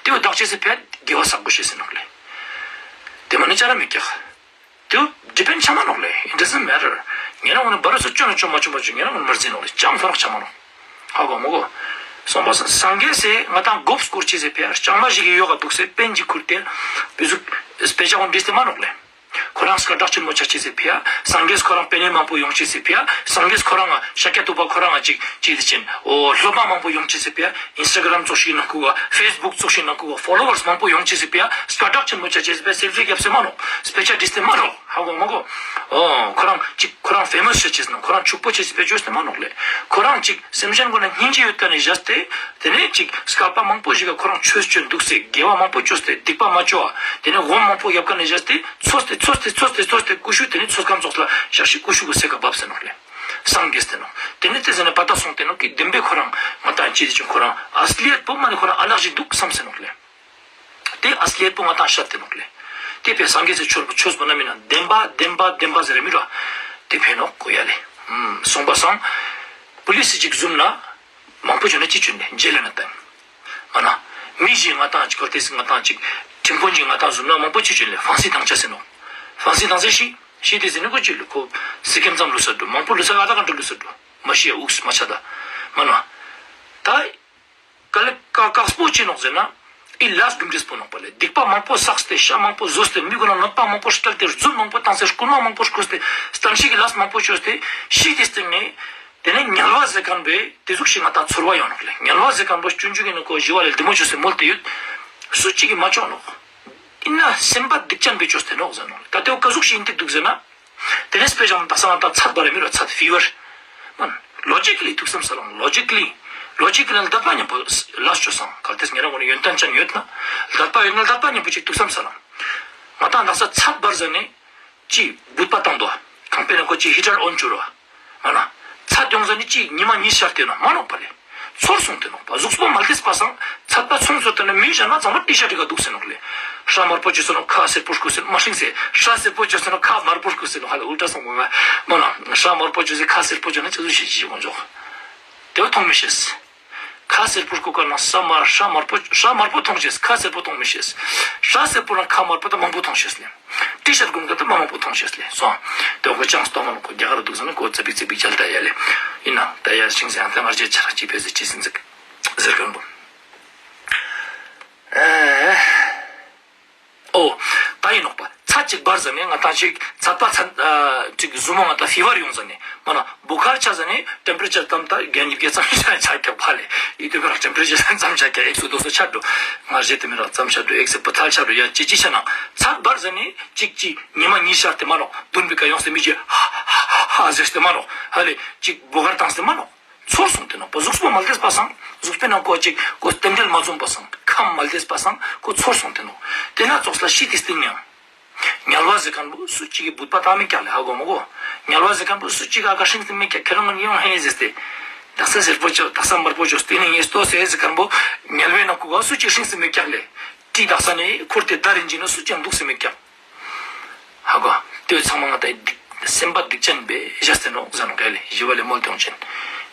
ཏེ་བོ་བདག་ཅེས་སི་ཕིའ་དགེ་བ་བསགས་དགོས་ཤེས་ཟེར་ནོག་ལེ། ཏེ་མ་ནི་ཅ་ར་མེད་ཀྱག། ཏེ་བོ་ཌི་པེན་ཆ་མ་ནོག་ལེ། It doesn't matter. ཉེ་རང་ངོ་ནི་བ་རུ་སུ་ཅོ་ན་ཅོ་མ་ཅོ་མ་ཅོ་ཉེ་རང་ངོ་ནི་མ་རྫི་ནོག་ལེ། ཅང་ཕ་རག་ཆ་མ་ནོག། ཧ་གོ་མ་གོ། སོང་པ་སང་སངས་རྒྱས་སི་ང་ཏང་མགོ་སྐོར་ཅེས་སི་ཕིའ་ལྕང་མ་ཞིག་གི་ཡོག་ག་དུག་སེ་པེན་ཅིག་ཁུར་ཏེ་བི་ཟུག་སྤེ་ཆ་གུན་བྲིས་ཏེ་མ་ནོག་ལེ། ཁོ་རང་སྐད་གྲགས་ཆེན་མོ་ཆ་ཅེས་སི་ཕིའ། སངས་རྒྱས་ཁོ་རང་པེ་ནེ་མང་པོ་ཡོང་ཅེས་སི་ཕིའ། སངས་རྒྱས་ཁོ་རང་ང་ཤཱཀྱ་ཐུབ་པ་ཁོ་རང་ང་ཅིག་ཅིག་ཏེ་ཅན་འོ་སློབ་མ་མང་པོ་ཡོང་ཅེས་སི་ཕིའ། ཨིན་སི་ཊ་གྷ་རམ་ཙོགས་ཤིག་ནང་ཁུག་ག། ཕེས་བུག་ཙོགས་ཤིག་ནང་ཁུག་ག། ཕོ་ལོ་ཝརས་མང་པོ་ཡོང་ཅེས་སི་ཕིའ། སྐད་གྲགས་ཆེན་མོ་ཆ་ཅེས་སི་ཕིའ། སེལ་ཕི་རྒྱབ་སྟེ་མ་ནོག། སྤེ་ཆ་བྲིས་ཏེ་མ་ནོག། ཧ་གོ་མ་གོ། འོ་ཁོ་རང་ཅིག་ཁོ་རང་ཕེ་མོས་ཆ་ཅེས་ནང་ཁོ་རང་ཕྱུག་པོ་ཆ་ཅེས་སི་ཕིའ་ཅོས་ཏེ་མ་ནོག་ལེ། ཁོ་རང་ཅིག་སེམས་ཅན་གུན་ལ་སྙིང་རྗེ་ཡོད་ཁན་ནི་བཞག་སྟེ། ཏེ་ནེ་ཅིག་སྐལ་པ་མང་པོ་ཞིག་ག་ཁོ་རང་ཆོས་ཅོ་དུག་སེ་དགེ་བ་མང་པོ་ཅོས་ཏེ་སྡིག་པ་མ་ཅོ་བ། ཏེ་ནེ་སྒོམ་མང་པོ་ཡོད་ཁན་ནི་བཞག་སྟེ་ཚོས་ཏེ་ཚོས་ཏེ་ཚོས་ཏེ་ཚོས་ཏེ་ཀུ་ཤུ་ཏེ་ནེ་ཚོས་ཁན་ཙོགས་ལ་ཞག་ཤིག་ཀུ་ཤུ་གུན་སེ་ཀ་བབས་ཟེར་ནོག་ལེ། སངས་རྒྱས་ཏེ་ནོག། ཏེ་ནེ་ཏེ་ཟེར་ན་པ་ཏ་སོང་སྟེ་ནོག་གི་བདེན་པའི་ཁོ་རང་ང་ཏང་ཅི་ཏེ་ཅུང་ཁོ་རང་ཨསལ་ཡད་པོ་མ་ནི་ཁོ་རང་ཨ་ལགས་ཤིག་དུག་སམ་ཟེར་ནོག་ལེ། ཏེ་ཨསལ་ཡད་པོ་ང་ཏང་ཤད་དེ་ནོག་ལེ། ཏེ་ཕིའ་སངས་རྒྱས་སི་ཆོས་པོ་ཆོས་པོ་ན་མེན་ན་བདེན་པ་བདེན་པ་བདེན་པ་ཟེར་མི་ར། ཏེ་ཕིའ་ནོག་གོ་ཡ་ལེ། སོང་པ་སང་པུ་ལིས་སི་ཅིག་ཟུམ་ན་མང་པོ་ཅོ་ན་ཅི་ཅོ་ནེ་ཇེལ་ལ་ན་ཏང་། མ་ན། མི་ཞིག་ང་ཏང་ཅིག་གོ་ཏེ་སི་ང་ཏང་ཅིག་ཁྲིམས་དཔོན་ཅིག་ང་ཏང་ཟུམ་ན་མང་པོ་ཅི་ཅོ་ནེ་ཕང་སི་ཏང་ཆ་ཟེར་ནོག། ཕང་སི་ཏང་ཟེར་ཤི་ཤི་ཏེ་ཟེར་ནི་གོ་ཅི་ལུ་ཁོ་སི་ཀེམ་ཙམ་ལུས་ས་དུག། མང་པོ་ལུས་ས་ག་ད་ག་འགྲོ་ལུས་ས་དུག། མ་ཤི་ཡ་འུགས་མ་ཆ་ད། མ་ན། ད། ཀ་ལེ་ཀ་ཀགས་པོ་ཅི་ནོག་ཟེར་ན། ཨི་ལས་རྒྱུ་འབྲས་པོ་ནོག་པ་ལེ། སྡིག་པ་མང་པོ་བསགས་ཏེ་ཤ་མང་པོ་ཟོས་ཏེ་མི་གུན་ལ་གནོད་པ་མང་པོ་སྐྱལ་ཏེ་རྫུན་མང་པོ་བཏང་སྟེ་རྐུན་མ་མང་པོ་རྐུས་ཏེ་སྟན་ཤི་གི་ལས་མང་པོ་ཅོས་ཏེ་ཤི་ཏེ་སྟིང་ནེ། ཏེ་ནེ་དམྱལ་བ་ཟེར་ཁན་པོའི་ཏེ་ཟུག་ཤིག་ང་ཏང་ཚོར་བ་ཡོང་ནོག་ལེ། དམྱལ་བ་ཟེར་ཁན་པོ་སྤྱོད་འཇུག་གི་ནང་ཁོ་ཞི་བ་ལྷས་བདེ་མོ་ཅོས་ཏེ་མོལ་ཏེ་ཡོད། སུ་ཅིག་གི་མ་ཅོ་ནོག། ཨིན་ན་སེམས་པ་སྡིག་ཅན་པའི་ཅོས་ཏེ་ནོག་ཟེར་ནོག། ད་ཏེ་བོ་ཀ་ཟུག་ཤིག་ཨིན་ཏེ་དུག་ཟེར་ན། ཏེ་ནེ་སྤེ་ཆ་ང་ཏང་ཚད་བར་མི་ར་ཚད་ཕི་བར། མན། ལོ་ཇི་ཀ་ལི་ཐུགས་བསམ་སལ་ལོང་། ལོ་ཇི་ཀ་ལི། ལོ་ཇི་ཀ་ལི་ལྡབ་པ་ཉམ་པོ་ལས་ཅོས་སང་གལ་ཏེ་ཉེ་རང་ངོ་ནི་ཡོན་ཏན་ཅན་ཡོད་ན། ལྡབ་པ་ཡོད་ན་ལྡབ་པ་ཉམ་པོ་ཅིག་ཐུགས་བསམ་སལ་ལོང་། ང་ཏང་ད་ས་ཚད་བར་ཟ་ནེ། ཅི་བུད་པ་བཏང་དོ། ཁང་པའི་ནང་ཁོ་ཅི་ཧི་ཊར་ཨོན་ཅོ་རོ། མ་ན། ཚད་ཡོང་ཟ་ནེ་ཅི་ཉི་མ་ཉིས་ཤར་ཏེ་ན་མ་ནོག་པ་ལེ། ཚོར་སོང་སྟེ་ནོག་པ། གཟུགས་པོ་མ་ལྡེས་པ་སང་ཚད་པ་ཚོང་ཟོ་ཏེ་ན་མི་གཞན་མ་ཚང་མ་ཏི་ཤ་ཊི་ཀ་དུག་སེ་ནོག་ལེ། ཧྲ་དམར་པོ་ཅོས་སེ་ནོག། ཁ་སེར་པོ་སྐུས་སེ་མ་ཤིང་སེ། ཧྲ་སེར་པོ་ཅོས་སེ་ནོག། ཁ་དམར་པོ་སྐུས་སེ་ནོག། ཧ་ལ་ཨུལ་ཊ་སོང་གོ་ང་། མ་ན། ཧྲ་དམར་པོ་ཅོས་སེ་ཁ་སེར་པོ་ཅོས་ན་ཅི་ཟུག་ཤེས་ཅི་མོ་འཇོག། ཏེ་བོ་ཐོང་མི་ཤེས། ཁ་སེར་པོ་སྐུ་ཀ་ན་ས་དམར། ཧྲ་དམར་པོ་ཧྲ་དམར་པོ་ཐོང་ཤེས། ཁ་སེར་པོ་ཐོང་མི་ཤེས། ཧྲ་སེར་པོ་ན་ཁ་དམར་པོ་ད་མང་པོ་ཐོང་ཤེས་ལེ། ཏི་ཤ་ཊི་གུན་ཀ་ད་མ་མང་པོ་ཐོང་ཤེས་ལེ། སོང་། ཏེ་བོ་ཅང་སྟོང་མ་ནོག་ཁོ་རྒྱ་གར་དུག་ཟ་ན་ཁོ་ཙ་པིག་ཙ་པིག་ཅལ་ད་ཡ་ལེ། ཨིན་ན་ད་ཡ་ཤིང་སེ་ཡང་ཏེ་ང་རྗེ་ཆ་ར་ཅི་ཕེ་ཟེར་ཅི་སིན་ཟིག་ཟེར་ཁན་པོ། ཨེ། འོ། ད་ཨིན་ནོག་པ། ཚད་ཅིག་བར་ཟ་ནེ་ང་ཏང་ཅིག་ཚད་པ་ཚད་ཨ་ཅིག་ཟུ་མོ་ང་ཏང་ཕི་བར་ཡོང་ཟ་ནེ་མ་ན་བུ་གར་ཆ་ཟ་ནེ་ཊེམ་པེ་རེ་ཅར་ཙམ་ད་གན་ཉིབ་གེ་ཙམ་ཆ་ཆ་ཀྱག་པ་ལེ། ཨི་ཏུ་བེ་ར་ཊེམ་པེ་རེ་ཅར་ཙམ་ཆ་ཀྱག་ཨེག་སུ་དོ་སོ་ཆ་འགྲོ། ང་རྗེ་ཏེ་མེ་ར་ཙམ་ཆ་འགྲོ། ཨེག་སུ་པ་ཐལ་ཆ་འགྲོ། ཡ་ཅི་ཅི་ཆ་ན་ཚད་བར་ཟ་ནེ་ཅིག་ཅིག་ཉི་མ་ཉིས་ཤར་ཏེ་མ་ནོག། དུན་པེ་ཀ་ཡོང་སེ་མི་ཅི་ཧ་ཧ་ཧ་ཟེར་ཏེ་མ་ནོག། ཧ་ལེ་ཅིག་བུ་གར་བཏང་སེ་མ་ནོག། ཚོར་སོང་སྟེ་ནོག་པ། གཟུགས་པོ་མ་ལྡེས་པ་སང་། གཟུགས་པོའི་ནང་ཁོ་ཅིག་ཁོ་རྟེན་འབྲེལ་མ་འཛོམས་པ་སང་། ཁམས་མ་ལྡེས་པ་སང་ཁོ་ཚོར་སོང་སྟེ་ནོག། ཏེ་ན་ཙོགས་ལ་ཤི་ཏེ་སྟིང་ནེ་ཡང་། དམྱལ་བ་ཟེར་ཁན་པོ་སུ་ཅིག་གི་བུད་པ་བཏང་མེད་ཀྱག་ལེ། ཧ་གོ་མ་གོ། དམྱལ་བ་ཟེར་ཁན་པོ་སུ་ཅིག་ག་ཀ་ཤིང་སེ་མེད་ཀྱག། ཁྱེད་རང་ཡོང་ཧེ་ཟེར་ཏེ། དག་ས་སེར་པོ་ཅོ་དག་ས་དམར་པོ་ཅོ་སྟིང་ནེ་ངེས་ཏོ་སེ་ཟེར་ཁན་པོ། དམྱལ་བའི་ནང་ཁོ་ག་སུ་ཅིག་ཤིང་སེ་མེད་ཀྱག་ལེ། ཏི་དག་ས་ནེ་ཁོར་ཏེ་ད་རིན་ཅི་ན་སུ་ཅིག་ཡང་དུག་སེ་མེད་ཀྱག། ཧ་གོ། ཏེ་ཚང་མ་ང་ཏང་སེམས་པ་སྡིག་ཅན་པའི་བཞག་སྟེ་ནོག་ཟེར་ནོག་ལེ། ཞི་བ་ལྷས་མོལ་ཏེ་ཡོང་ཅན།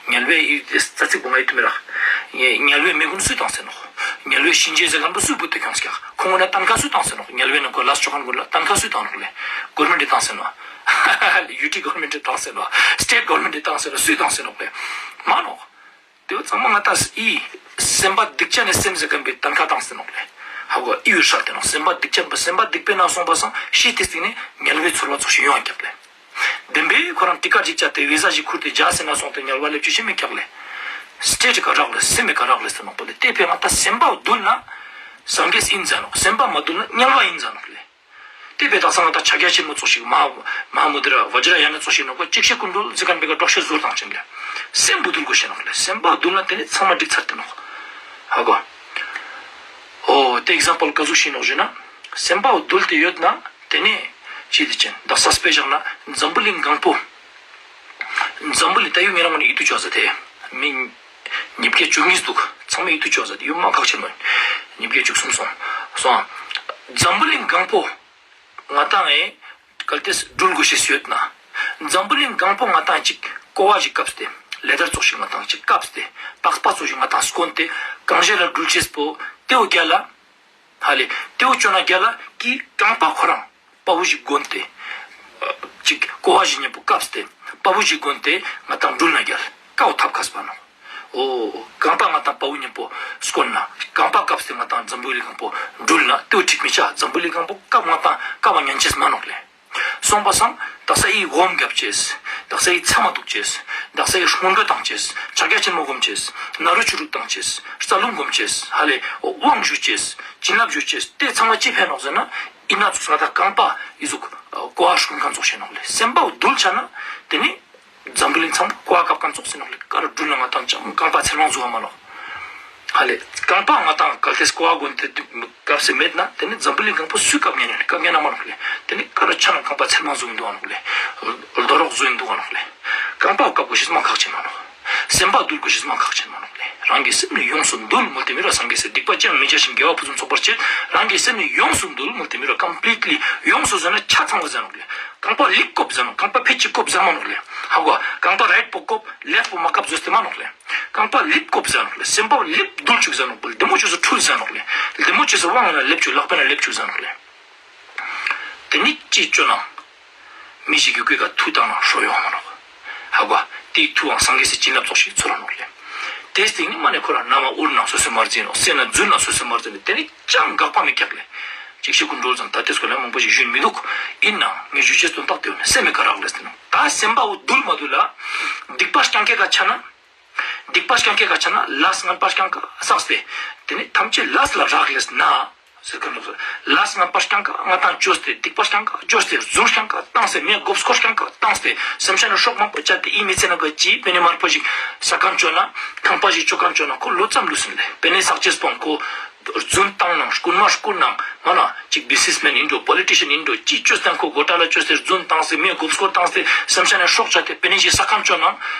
དམྱལ་བའི་ཨི་ཙ་ཚིག་པོ་ང་ཡིད་དུ་མི་རག། དམྱལ་བའི་མི་གུན་སུས་བཏང་སེ་ནོག། དམྱལ་བའི་གཤིན་རྗེ་ཟེར་ཁན་པོ་སུས་བུད་དེ་ཁྱོངས་ཀྱག། ཁོང་གུན་ལ་ཏན་ཁ་སུས་བཏང་སེ་ནོག། དམྱལ་བའི་ནང་ཁོ་ལས་ཅོ་ཁན་གུན་ལ་ཏན་ཁ་སུས་བཏང་ནོག་ལེ། གོར་མེན་ཊི་བཏང་སེ་ནོག། ཡུ་ཊི་གོར་མེན་ཊི་བཏང་སེ་ནོག། སི་ཊེཊ་གོར་མེན་ཊི་བཏང་སེ་ནོག། སུས་བཏང་སེ་ནོག་ལེ། མ་ནོག། ཏེ་བོ་ཚང་མ་ང་ཏང་ཨི་སེམས་པ་སྡིག་ཅན་ནི་སེམས་ཟེར་ཁན་པོའི་ཏན་ཁ་བཏང་སེ་ནོག་ལེ། ཧ་གོ། ཨི་བོ་ཧྲལ་ཏེ་ནོག། སེམས་པ་སྡིག་ཅན་པ་སེམས་པ་སྡིག་པའི་ནང་སོང་པ་སང་ཤི་ཏེ་སྟིང་ནེ་དམྱལ་བའི་ཚོར་བ་ཙོགས་ཤིག་ཡོང་ཀྱག་ལེ། བདེན་པའི་ཁོ་རང་ཊི་ཀ་ཅིག་བཅད་དེ་བི་ཟ་ཞིག་ཁུར་ཏེ་ཇ་སེ་ན་སོང་སྟེ་དམྱལ་བ་ལེབ་ཅེས་ཤིག་མེད་ཀྱག་ལེ། སི་ཊེཊ་ཀ་རག་ལེ་སེམས་ཀ་རག་ལེ་ཟེར་ནོག་པ་ལེ། ཏེ་ཕིའ་ང་ཏང་སེམས་པ་འདུལ་ན་སངས་རྒྱས་ཨིན་ཟེར་ནོག། སེམས་པ་མ་འདུལ་ན་དམྱལ་བ་ཨིན་ཟེར་ནོག་ལེ། ཏེ་བས་དག་ས་ང་དང་ཕྱག་རྒྱ་ཆེན་མོ་ཙོགས་ཤིག་མ་མ་མུ་དྲ་བཛྲ་ཡ་ན་ཙོགས་ཤིག་ནོག་གོ། ཅིག་ཤེས་ཀུན་གྲོལ་ཟེར་ཁན་བོའི་ཀ་འགྲོགས་ཤེས་ཟུར་དང་ཅན་ལེ། སེམས་པོ་འདུལ་དགོས་ཤེས་ནོག་ལེ། སེམས་པ་འདུལ་ན་ཏེ་ནེ་ཚང་མ་འགྲིག་ཚར་ཏེ་ནོག། ཧ་གོ། འོ་ཏེ་ཨིག་ཛམ་པལ་ཀ་ཟུག་ཤིག་ནོག་ཞུ་ན། སེམས་པ་འདུལ་ཏེ་ཡོད་ན་ཏེ་ནེ་ཅི་ཏེ་ཅན་དག་ས་དཔེ་བཞག་ན་འཛམ་བུ་གླིང་གང་པོ། འཛམ་བུ་གླིང་ད་ཡོད་ངེ་རང་ངོ་ནེ་ཡིད་དུ་ཅོ་ཟ་ཏེ། མི་ཉིས་བརྒྱ་བཅུ་གཉིས་འདུག། ཚང་མས་ཡིད་དུ་ཅོ་ཟ་ཏེ་ཡོད་མ་ཁག་ཆེན་མོ། ཉིས་བརྒྱ་བཅུ་གསུམ་སོང་། སོང་། འཛམ་བུ་གླིང་གང་པོ་ང་དང་ངི་གལ་ཏེ་འགྲུལ་དགོས་ཤེས་ཡོད་ན། འཛམ་བུ་གླིང་གང་པོ་ང་དང་ཅིག་ཀོ་བ་ཞིག་བཀབ་སྟེ། ལེ་དར་ཙོགས་ཤིག་ང་དང་ཅིག་བཀབ་སྟེ། པགས་པ་ཙོགས་ཤིག་ང་དང་སྐོན་ཏེ། གང་ཞིག་ལ་འགྲུལ་ཅེས་པོ་ཏེའོ་རྒྱལ་ལ། ཧ་ལེ། ཏེའོ་ཅོ་ན་རྒྱལ་ལ་ཀི་རྐང་པ་ཁོ་རང་དཔའ་བོ་ཞིག་གོན་ཏེ། ཅིག་ཀོ་བ་ཞིག་ཉམ་པོ་བཀབ་སྟེ། དཔའ་བོ་ཞིག་གོན་ཏེ་ང་དང་འགྲུལ་ན་རྒྱལ་ཀའོ་ཐབས་མཁས་པ་ནོག། འོ་རྐང་པ་ང་དང་དཔའ་བོ་ཉམ་པོ་སྐོན་ན་རྐང་པ་བཀབ་སྟེ་ང་དང་འཛམ་བུ་གླིང་གང་པོ་འགྲུལ་ན་ཏེའོ་འགྲིག་མི་ཆ། འཛམ་བུ་གླིང་གང་པོ་བཀབ་ང་དང་བཀབ་ང་ཉན་ཅེས་མ་ནོག་ལེ། སོང་པ་སང་དག་ས་ཡི་སྒོམ་རྒྱབ་ཅེས། དག་ས་ཡི་མཚམས་མ་འདུག་ཅེས། དག་ས་ཡི་སྔོན་འགྲོ་བཏང་ཅེས། ཕྱག་རྒྱ་ཆེན་མོ་སྒོམ་ཅེས། ན་རོ་ཆུ་རུག་བཏང་ཅེས། རྩ་རླུང་སྒོམ་ཅེས། ཧ་ལེ་དབང་ཞུ་ཅེས། བྱིན་རླབས་ཞུ་ཅེས། ཏེ་ཚང་མ་ཅི་ཕན་ནོག་ཟེར་ན། ཨིན་ན་ཙོགས་ང་དང་རྐང་པ་ཨི་ཟུག་ཀོ་བ་སྐོན་ཁན་ཙོགས་ཤིག་ནོག་ལེ། སེམས་པ་འདུལ་ཆ་ན་ཏེ་ནེ་འཛམ་བུ་གླིང་ཚང་མ་ཀོ་བ་བཀབ་ཁན་ཙོགས་ཤིག་ནོག་ལེ། ཀ་རུ་འགྲུལ་ན་ང་དང་ཅང་རྐང་པ་ཚེར་མང་ཟུག་མ་ནོག། ཧ་ལེ། རྐང་པ་ང་དང་གལ་ཏེ་ཀོ་བ་གོན་ཏེ་བཀབ་སྟེ་མེད་ན་ཏེ་ནེ་འཛམ་བུ་གླིང་གང་པོ་སུས་བཀབ་ཉན་ནི་བཀབ་ཉན་ན་མ་ནོག་ལེ། ཏེ་ནེ་ཀ་རུ་ཆ་ན་རྐང་པ་ཚེར་མང་ཟུག་ཨིན་འདུག་ག་ནོག་ལེ། རྡོ་རོག་ཟུག་ཨིན་འདུག་ག་ནོག་ལེ། རྐང་པ་བཀབ་དགོས་ཤེས་མ་ཁག་ཆེན་མ་ནོག། སེམས་པ་འདུལ་དགོས་ཤེས་མ་ཁག་ཆེན་མ་ནོག་ལེ། རང་གི་སེམས་ནི་ཡོངས་སུ་འདུལ་མོལ་ཏེ་མི་རུ་སངས་རྒྱས་སི་སྡིག་པ་ཅི་ཡང་མི་བྱ་ཞིང་དགེ་བ་ཕུན་སུམ་ཚོགས་པར་བྱེད། རང་གི་སེམས་ནི་ཡོངས་སུ་འདུལ་མོལ་ཏེ་མི་རུ་ཀམ་པི་ལིཊ་ལི་ཡོངས་སུ་ཟེར་ན་ཆ་ཚང་བ་ཟེར་ནོག་ལེ། རྐང་པ་ལེབ་ཀོབ་ཟེར་ནོག། རྐང་པ་ཕེད་ཅིག་ཀོབ་ཟེར་མ་ནོག་ལེ། ཧ་གོ། རྐང་པ་རའིཊ་པོ་ཀོབ་ལེཕཊ་པོ་མ་ཀོབ་ཟེར་ཏེ་མ་ནོག་ལེ། རྐང་པ་ལེབ་ཀོབ་ཟེར་ནོག་ལེ། སེམས་པ་ལེབ་འདུལ་ཅུག་ཟེར་ནོག་ལེ། བདེ་མོ་ཅོས་སེ་འཁྲུལ་ཟེར་ནོག་ལེ། བདེ་མོ་ཅོས་སེ་དབང་ལ་ལེབ་ཅུག་ལག་པ་ན་ལེབ་ཅུག་ཟེར་ནོག་ལེ། ཏེ་ནེ་ཅི་ཅོ་ན། མི་ཞིག་གི་གོས་ཀ་ཐུ་བཏང་ན་ཧྲོ་ཡོང་མ་ནོག། ཧ་གོ། ཏེའི་ཐུའང་སངས་རྒྱས་སི་བྱིན་རླབས་ཙོགས་ཤིག་ཚོར་ར་ནོག་ལེ། ཏེའི་སྟིང་ནེ་མ་ནེ་ཁོ་རང་ན་མ་འུར་ན་སོ་སོའི་མ་རྫི་ནོག། སེ་ན་རྫུན་ན་སོ་སོའི་མ་རྫི་ནོག། ཏེ་ནེ་ཅང་དགག་པ་མི་རྒྱག་ལེ། ཅིག་ཤེས་ཀུན་གྲོལ་ཙམ་ད་ཏེ་སྐོར་ལ་མང་པོ་ཞིག་ཞུ་མི་འདུག། ཨིན་ནའང་ངས་ཞུ་ཅེས་དོན་དག་ཏེ་ཡོད་ནོག། སེམས་མི་ཀ་རག་ལེ་ཟེར་ན། ད་སེམས་པ་འདུལ་མ་འདུལ་ལ། སྡིག་པ་རྐྱང་ཀའི་ཀ་ཆ་ན། སྡིག་པ་རྐྱང་ཀའི་ཀ་ཆ་ན་ལས་ངན་པ་རྐྱང་ཀ་བསགས་ཏེ། ཏེ་ནེ་ཐམས་ཅད་ལས་ལ་རག་ལས་ན། ཟེར་ཁན་ནོག། ལས་ངན་པ་རྐྱང་ཀ་ང་དང་ཅོས་ཏེ། སྡིག་པ་རྐྱང་ཀ་ཅོས་ཏེ། རྫུན་རྐྱང་ཀ་བཏང་སྟེ། མི་མགོ་སྐོར་རྐྱང་ཀ་བཏང་སྟེ། སེམས་ཅན་ནི་སྲོག་མང་པོ་བཅད་དེ། ཨི་མི་ཚེ་ན་ག་ཅི་པེ་ནེ་དམར་པོ་ཞིག་ས་ཁན་ཅོ་ན། ཁང་པ་ཞིག་ཅོ་ཁན་ཅོ་ན་ཁོ་ལོ་ཙམ་ལུས་ཟིན་ལེ། པེ་ནེ་བསགས་ཅེས་པོ་ཁོ་རྫུན་བཏང་ནང་རྐུན་མ་རྐུན་ནང་མ་ན་ཅིག་བི་སི་ནེས་མེན་ཨིན་འགྲོ། པོ་ལི་ཊི་ཤན་ཨིན་འགྲོ། ཅི་ཅོས་ཏེ་ཁོ་གོ་ཊ་ལ་ཅོས་ཏེ། རྫུན་བཏང་སྟེ། མི་མགོ་སྐོར་བཏང་སྟེ། སེམས་ཅན་ནི་སྲོག་བཅད་དེ་པེ་ནེ་ཞིག་ས་ཁན་ཅོ་ན་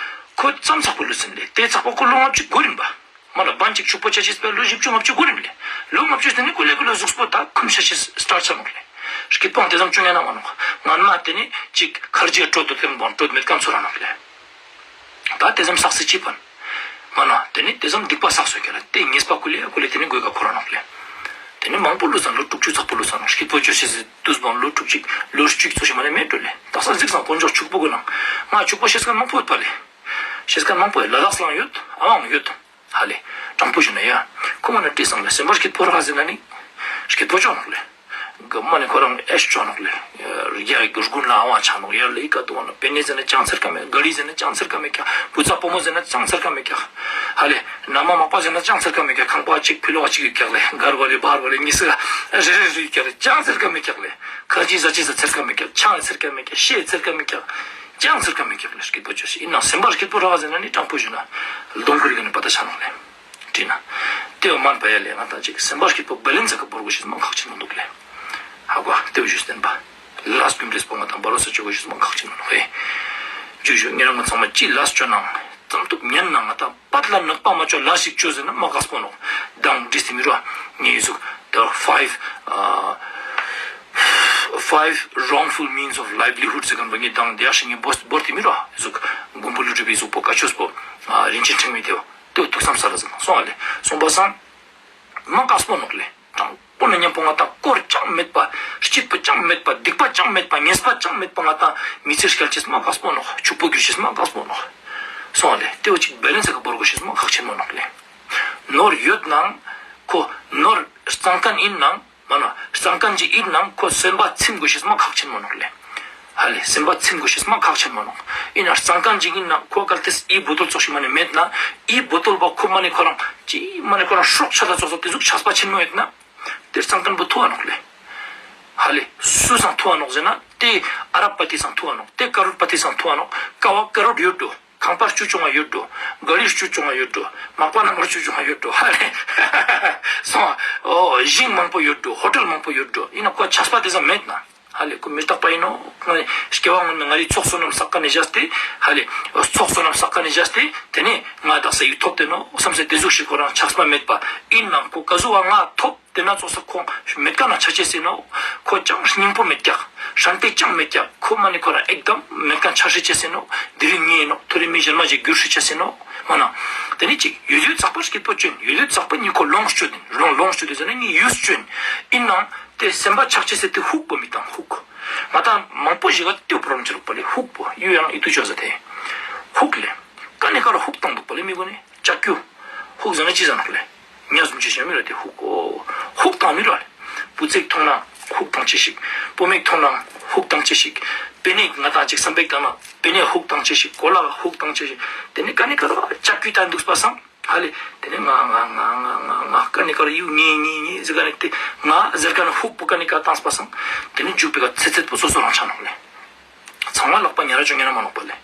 ཁོ་ཙམ་ཚག་པོ་ལུས་ཟིན་ལེ། ཏེ་ཚག་པོ་ཁོ་ལོ་ལྔ་བཅུ་འགོར་རིན་པ། མ་ན་བན་ཅིག་ཕྱུག་པོ་ཆ་ཅེས་པའི་ལོ་བཞི་བཅུ་ལྔ་བཅུ་འགོར་རིན་ལེ། ལོ་ལྔ་བཅུ་ཏེ་ནེ་ཁོ་ལེ་ཁོ་ལོ་ཟུགས་པོ་ད་ཁུམ་ཆ་ཅེས་སི་སི་ཊཱརྚ་ཆ་ནོག་ལེ། སྐྱིད་པོའང་ཏེ་ཙམ་ཅུང་ཡང་ན་མ་ནོག། ངན་མ་ཏེ་ནེ་ཅིག་ཁར་ཇི་ཡ་དྲོད་དོ་ཏེ་བོ་དྲོད་མེད་ཁན་ཚོར་ར་ནོག་ལེ། ད་ཏེ་ཙམ་བསགས་སེ་ཅི་ཕན། མ་ན་ཏེ་ནེ་ཏེ་ཙམ་སྡིག་པ་བསགས་སོ་ཀྱག་ལེ། ཏེ་ཉེས་པ་ཀུ་ལེ་ཀུ་ལེ་ཏེ་ནེ་གོས་ཀ་འཁོར་ར་ནོག་ལེ། ཏེ་ནེ་མང་པོ་ལུས་ས་ལོ་དྲུག་ཅུ་ཚག་པོ་ལུས་ས་ནོག། སྐྱིད་པོ་ཅོ་ཤེས་སི་དུས་བོ་ལོ་དྲུག་ཅུ་ལོ་བཅུ་ཙོགས་ཤིག་མ་ནེ་མེད་འགྲོ་ལེ། དག་ས་གཟིགས་སང་དཀོན་མཆོག་ཕྱུག་པོ་གོ་ནང་། ང་ཕྱུག་པོ་ཤེས་ཁན་མང་པོ་ཡོད་པ་ལེ། ཤེས་ཁན་མང་པོ་ཡོད། ལ་དྭགས་སུའང་ཡོད། ཨ་བའང་ཡོད། ཧ་ལེ། དྲང་པོ་ཞུ་ན་ཡ། ཁོ་མ་ན་ཏེ་སང་ལེ་སེམས་པ་སྐྱིད་པོ་རག་ཟེར་ན་ནི། སྐྱིད་པོ་ཅོ་ནོག་ལེ། ག་མ་ནེ་ཁོ་རང་ཨེ་ཤ་ཅོ་ནོག་ལེ། ཡ་རྒྱ་གུར་གུན་ལ་ཨ་བ་ཆ་ནོག། ཡར་ལེ་ཨི་ཀ་དུ་བ་ན་པེ་ནེ་ཟེར་ན་ཅང་ཚེར་ཀ་མེད། ག་རི་ཟེར་ན་ཅང་ཚེར་ཀ་མེད་ཀྱག། བུ་ཚ་བུ་མོ་ཟེར་ན་ཅང་ཚེར་ཀ་མེད་ཀྱག། ཧ་ལེ། ན་མ་མག་པ་ཟེར་ན་ཅང་ཚེར་ཀ་མེད་ཀྱག། ཁང་པ་ཅིག་ཕི་ལོག་ཅིག་ཡོད་ཀྱག་ལེ། གར་བ་ལེ་བར་བ་ལེ་ཉིས་སི་རེ་རེ་རེ་ཡོད་ཀྱག་ལེ། ཅང་ཚེར་ཀ་མེད་ཀྱག་ལེ། ཁར་ཇི་ཟ་ཅེས་ཚེར་ཀ་མེད་ཀྱག། ཆང་ཚེར་ཀ་མེད་ཀྱག། ཤེས་ཚེར་ཀ་མེད་ཀྱག། ཅང་ཚེར་ཀ་མེད་ཀྱག་ལེ། སྐྱིད་པོ་ཅོས་སེ་ཨིན་ནང་སེམས་པ་སྐྱིད་པོ་རག་ཟེར་ན་ནི་དྲང་པོ་ཞུ་ན། ལྡོང་ཁུར་གི་ནི་པ་ཏ་ཆ་ནོག་ལེ། དྲིས་ན། ཏེ་བོ་མན་པ་ཡ་ལེ་ང་དང་ཅིག་སེམས་པ་སྐྱིད་པོ་བེ་ལེན་སི་ཀ་བོར་དགོས་ཤེས་མ་ཁག་ཆེན་མོ་འདུག་ལེ། ཧ་གོ་ཏེ་བོ་ཞུས་ཏེན་པ། ལས་བསྒོམ་རེས་པོ་ང་དང་བར་སོ་ཅོ་དགོས་ཤེས་མ་ཁག་ཆེན་མོ་འདུག་ཧེ། ཇུ་ཇུ་ཉེ་རང་ཚང་མ་ཅི་ལས་ཅོ་ནང་ཙམ་ཐུབ་ཉན་ན་ང་དང་པད་ལ་ནག་པ་མ་ཅོ་ལས་ཤིག་ཅོ་ཟེར་ན་མ་ཁག་པོ་ནོག། དང་བྲིས་ཏེ་མི་རོ། ངའི་ཟུག་ད་ཕའིབ་ཨ་ཕའིབ་རོང་ཕུལ་མིནས་ཨོཕ་ལའིབ་ལི་ཧུཌ་ཟེར་ཁན་བོ་ངའི་དང་དེ་ཡ་ཤི་ངའི་བོ་བོར་ཏེ་མི་རོ། ཟུག་མགོན་པོ་ཀླུ་སྒྲུབ་པའི་ཟུག་པོ་བཀའ་ཆོས་པོ་ཨ་རིན་ཆེན་ཕྲེང་བའི་དེ་བོ་དེ་བོ་ཐུགས་བསམ་ས་ར་ཟིན་སོང་བ་ལེ། སོང་པ་སང་མ་ཁག་པོ་ནོག་ལེ། དྲང་པོ་ན་མཉམ་པོ་ང་དང་དཀོར་ཅང་མེད་པ། སྐྱིད་པོ་ཅང་མེད་པ། སྡིག་པ་ཅང་མེད་པ། ཉེས་པ་ཅང་མེད་པ་ང་དང་མི་ཚེ་སྐྱལ་ཅེས་མ་ཁག་པོ་ནོག། ཕྱུག་པོ་གྱུར་ཅེས་མ་ཁག་པོ་ནོག། སོང་བ་ལེ། ཏེ་བོ་ཅིག་བེ་ལེན་སི་ཀ་བོར་དགོས་ཤེས་མ་ཁག་ཆེན་མོ་ནོག་ལེ། ནོར་ཡོད་ནང་ཁོ་ནོར་གཙང་ཁན་ཨིན་ནང་མ་ན་གཙང་ཁན་ཅིག་ཨིན་ནང་ཁོ་སེམས་པ་ཚིམ་དགོས་ཤེས་མ་ཁག་ཆེན་མོ་ནོག་ལེ། ཧ་ལེ་སེམས་པ་ཚིམ་དགོས་ཤེས་མ་ཁག་ཆེན་མོ་ནོག། ཨིན་ན་གཙང་ཁན་ཅིག་ཨིན་ན་ཁོ་གལ་ཏེ་ཨི་བོ་ཏོལ་ཙོགས་ཤིག་མ་ནེ་མེད་ན། ཨི་བོ་ཏོལ་བོ་ཁོ་མ་ནེ་ཁོ་རང་ཅི་མ་ནེ་ཁོ་རང་སྲོག་ཆད་ད་ཙོགས་ཙོགས་ཏེ་ཟུག་ཆགས་པ་ཆེན་མོ་ཡོད་ན། ཏེ་གཙང་ཁན་བོ་ཐུ་བ་ནོག་ལེ། ཧ་ལེ། སུ་སང་ཐུ་བ་ནོག་ཟེར་ན་ཏེ་ཨ་རབ་པ་ཏེ་སང་ཐུ་བ་ནོག། ཏེ་ཀ་རོར་པ་ཏེ་སང་ཐུ་བ་ནོག། ཀ་བ་ཀ་རོར་ཡོད་འགྲོ། ཁང་པ་བཅུ་བཅོ་ལྔ་ཡོད་འགྲོ། ག་རི་བཅུ་བཅོ་ལྔ་ཡོད་འགྲོ། མག་པ་ནམ་བར་བཅུ་བཅོ་ལྔ་ཡོད་འགྲོ། ཧ་ལེ། སོང་། ཨོ་ཞིང་མང་པོ་ཡོད་འགྲོ། ཧོ་ཊེལ་མང་པོ་ཡོད་འགྲོ། ཨིན་ན་ཁོ་ཆགས་པ་ཏེ་སང་མེད་ན། ཧ་ལེ། ཁོ་མི་རྟག་པ་ཨིན་ནོག། ང་སྐྱེ་བ་སྔོན་མའི་ང་རི་ཚོགས་བསོད་ནམས་བསགས་ཁན་ནི་བཞག་སྟེ། ཧ་ལེ། ཚོགས་བསོད་ནམས་བསགས་ཁན་ནི་བཞག་སྟེ། ཏེ་ནེ་ང་དག་ས་ཡུལ་ཐོབ་ཏེ་ནོག་སམ་སེ་ཏེ་ཟུག་ཤིག་ཁོ་རང་ཆགས་པ་མེད་པ་ཨིན་ནའང་ཁོ་ག་ཟུག་པ་ང་ཐོབ། ཏེ་ན་ཙོགས་ས་ཁོ་མེད་ཁན་ན་ཆ་ཅེས་ཨིན་ནོག། ཁོ་ཅང་སྙིང་པོ་མེད་ཀྱག། ཧྲན་ཏེ་ཅང་མེད་ཀྱག། ཁོ་མ་ནེ་ཁོ་རང་ཨེག་དམ་མེད་ཁན་ཆ་ཤེས་ཅེས་ཨིན་ནོག། དེ་རིང་ངའི་ཨིན་ནོག། ཐོ་རེ་མི་ཞན་མ་ཞིག་གྱུར་ཤེས་ཅེས་ཨིན་ནོག། མ་ན། ཏེ་ནེ་ཅིག་ཡོད་ཡོད་ཙག་པ་སྐྱིད་པོ་ཅོ་ཨིན། ཡོད་ཡོད་ཙག་པ་ཉིད་ཁོ་ལོངས་སྤྱོད་ཨིན། ལོངས་ལོངས་སྤྱོད་ཨིན་ཟེར་ན་ངའི་ཡུས་ཅོ་ཨིན། ཨིན་ནའང་ཏེ་སེམས་པ་ཆགས་ཅེས་ཟེར་ཏེ་ཧུག་པོ་མི་བཏང་ཧུག། ང་དང་མང་པོ་ཞིག་ག་ཏེ་པོ་རོམ་ཅི་རུག་པ་ལེ་ཧུག་པོ་ཡུ་ཡང་ཨིད་ཏུ་ཅོ་ཟ་ཏེ། ཧུག་ལེ། ཀ་ནེ་ཀ་ར་ཧུག་བཏང་འདུག་པ་ལེ་མི་གུན་ནི། ལྕགས་ཀྱུ། ཧུག་ཟེར་ན་ཅི་ཟེར་ནོག་ལེ། ཉ་ཟུམ་ཅི་ཞིག་མི་ར་ཏེ་ཧུག་གོ། ཧུག་བཏང་མི་ར་ལེ། བུ་ཚིག་ཐོང་ན་ཧུག་བཏང་ཅེས་ཤིག། སྤུ་མིག་ཐོང་ན་ཧུག་བཏང་ཅེས་ཤིག། པེ་ནེ་ང་དང་ཅིག་སམ་པེག་བཏང་ན་པེ་ནེ་ཧུག་བཏང་ཅེས་ཤིག། གོ་ལག་ཧུག་བཏང་ཅེས་ཤིག། ཏེ་ནེ་ཀ་ནེ་ཀ་ར་ལྕགས་ཀྱུ་བཏང་འདུག་པ་སང་། ཧ་ལེ། ཏེ་ནེ་ང་ང་ང་ང་ང་ཀ་ནེ་ཀ་ར་ཡུ་ངེ་ངེ་ངེ་ཟེར་ཁན་ནི་ཏེ་ང་ཟེར་ཁན་ཧུག་པོ་ཀ་ནེ་ཀ་བཏང་པ་སང་། ཏེ་ནེ་མཇུག་པེ་ཀ་ཚེ་ཚད་པོ་སོ་སོ་རང་ཆ་ནོག་ལེ། ཚང་མ་ལག་པ་ཉ་ར་ཅོ་ཉན་ན་མ་ནོག་པ་ལེ།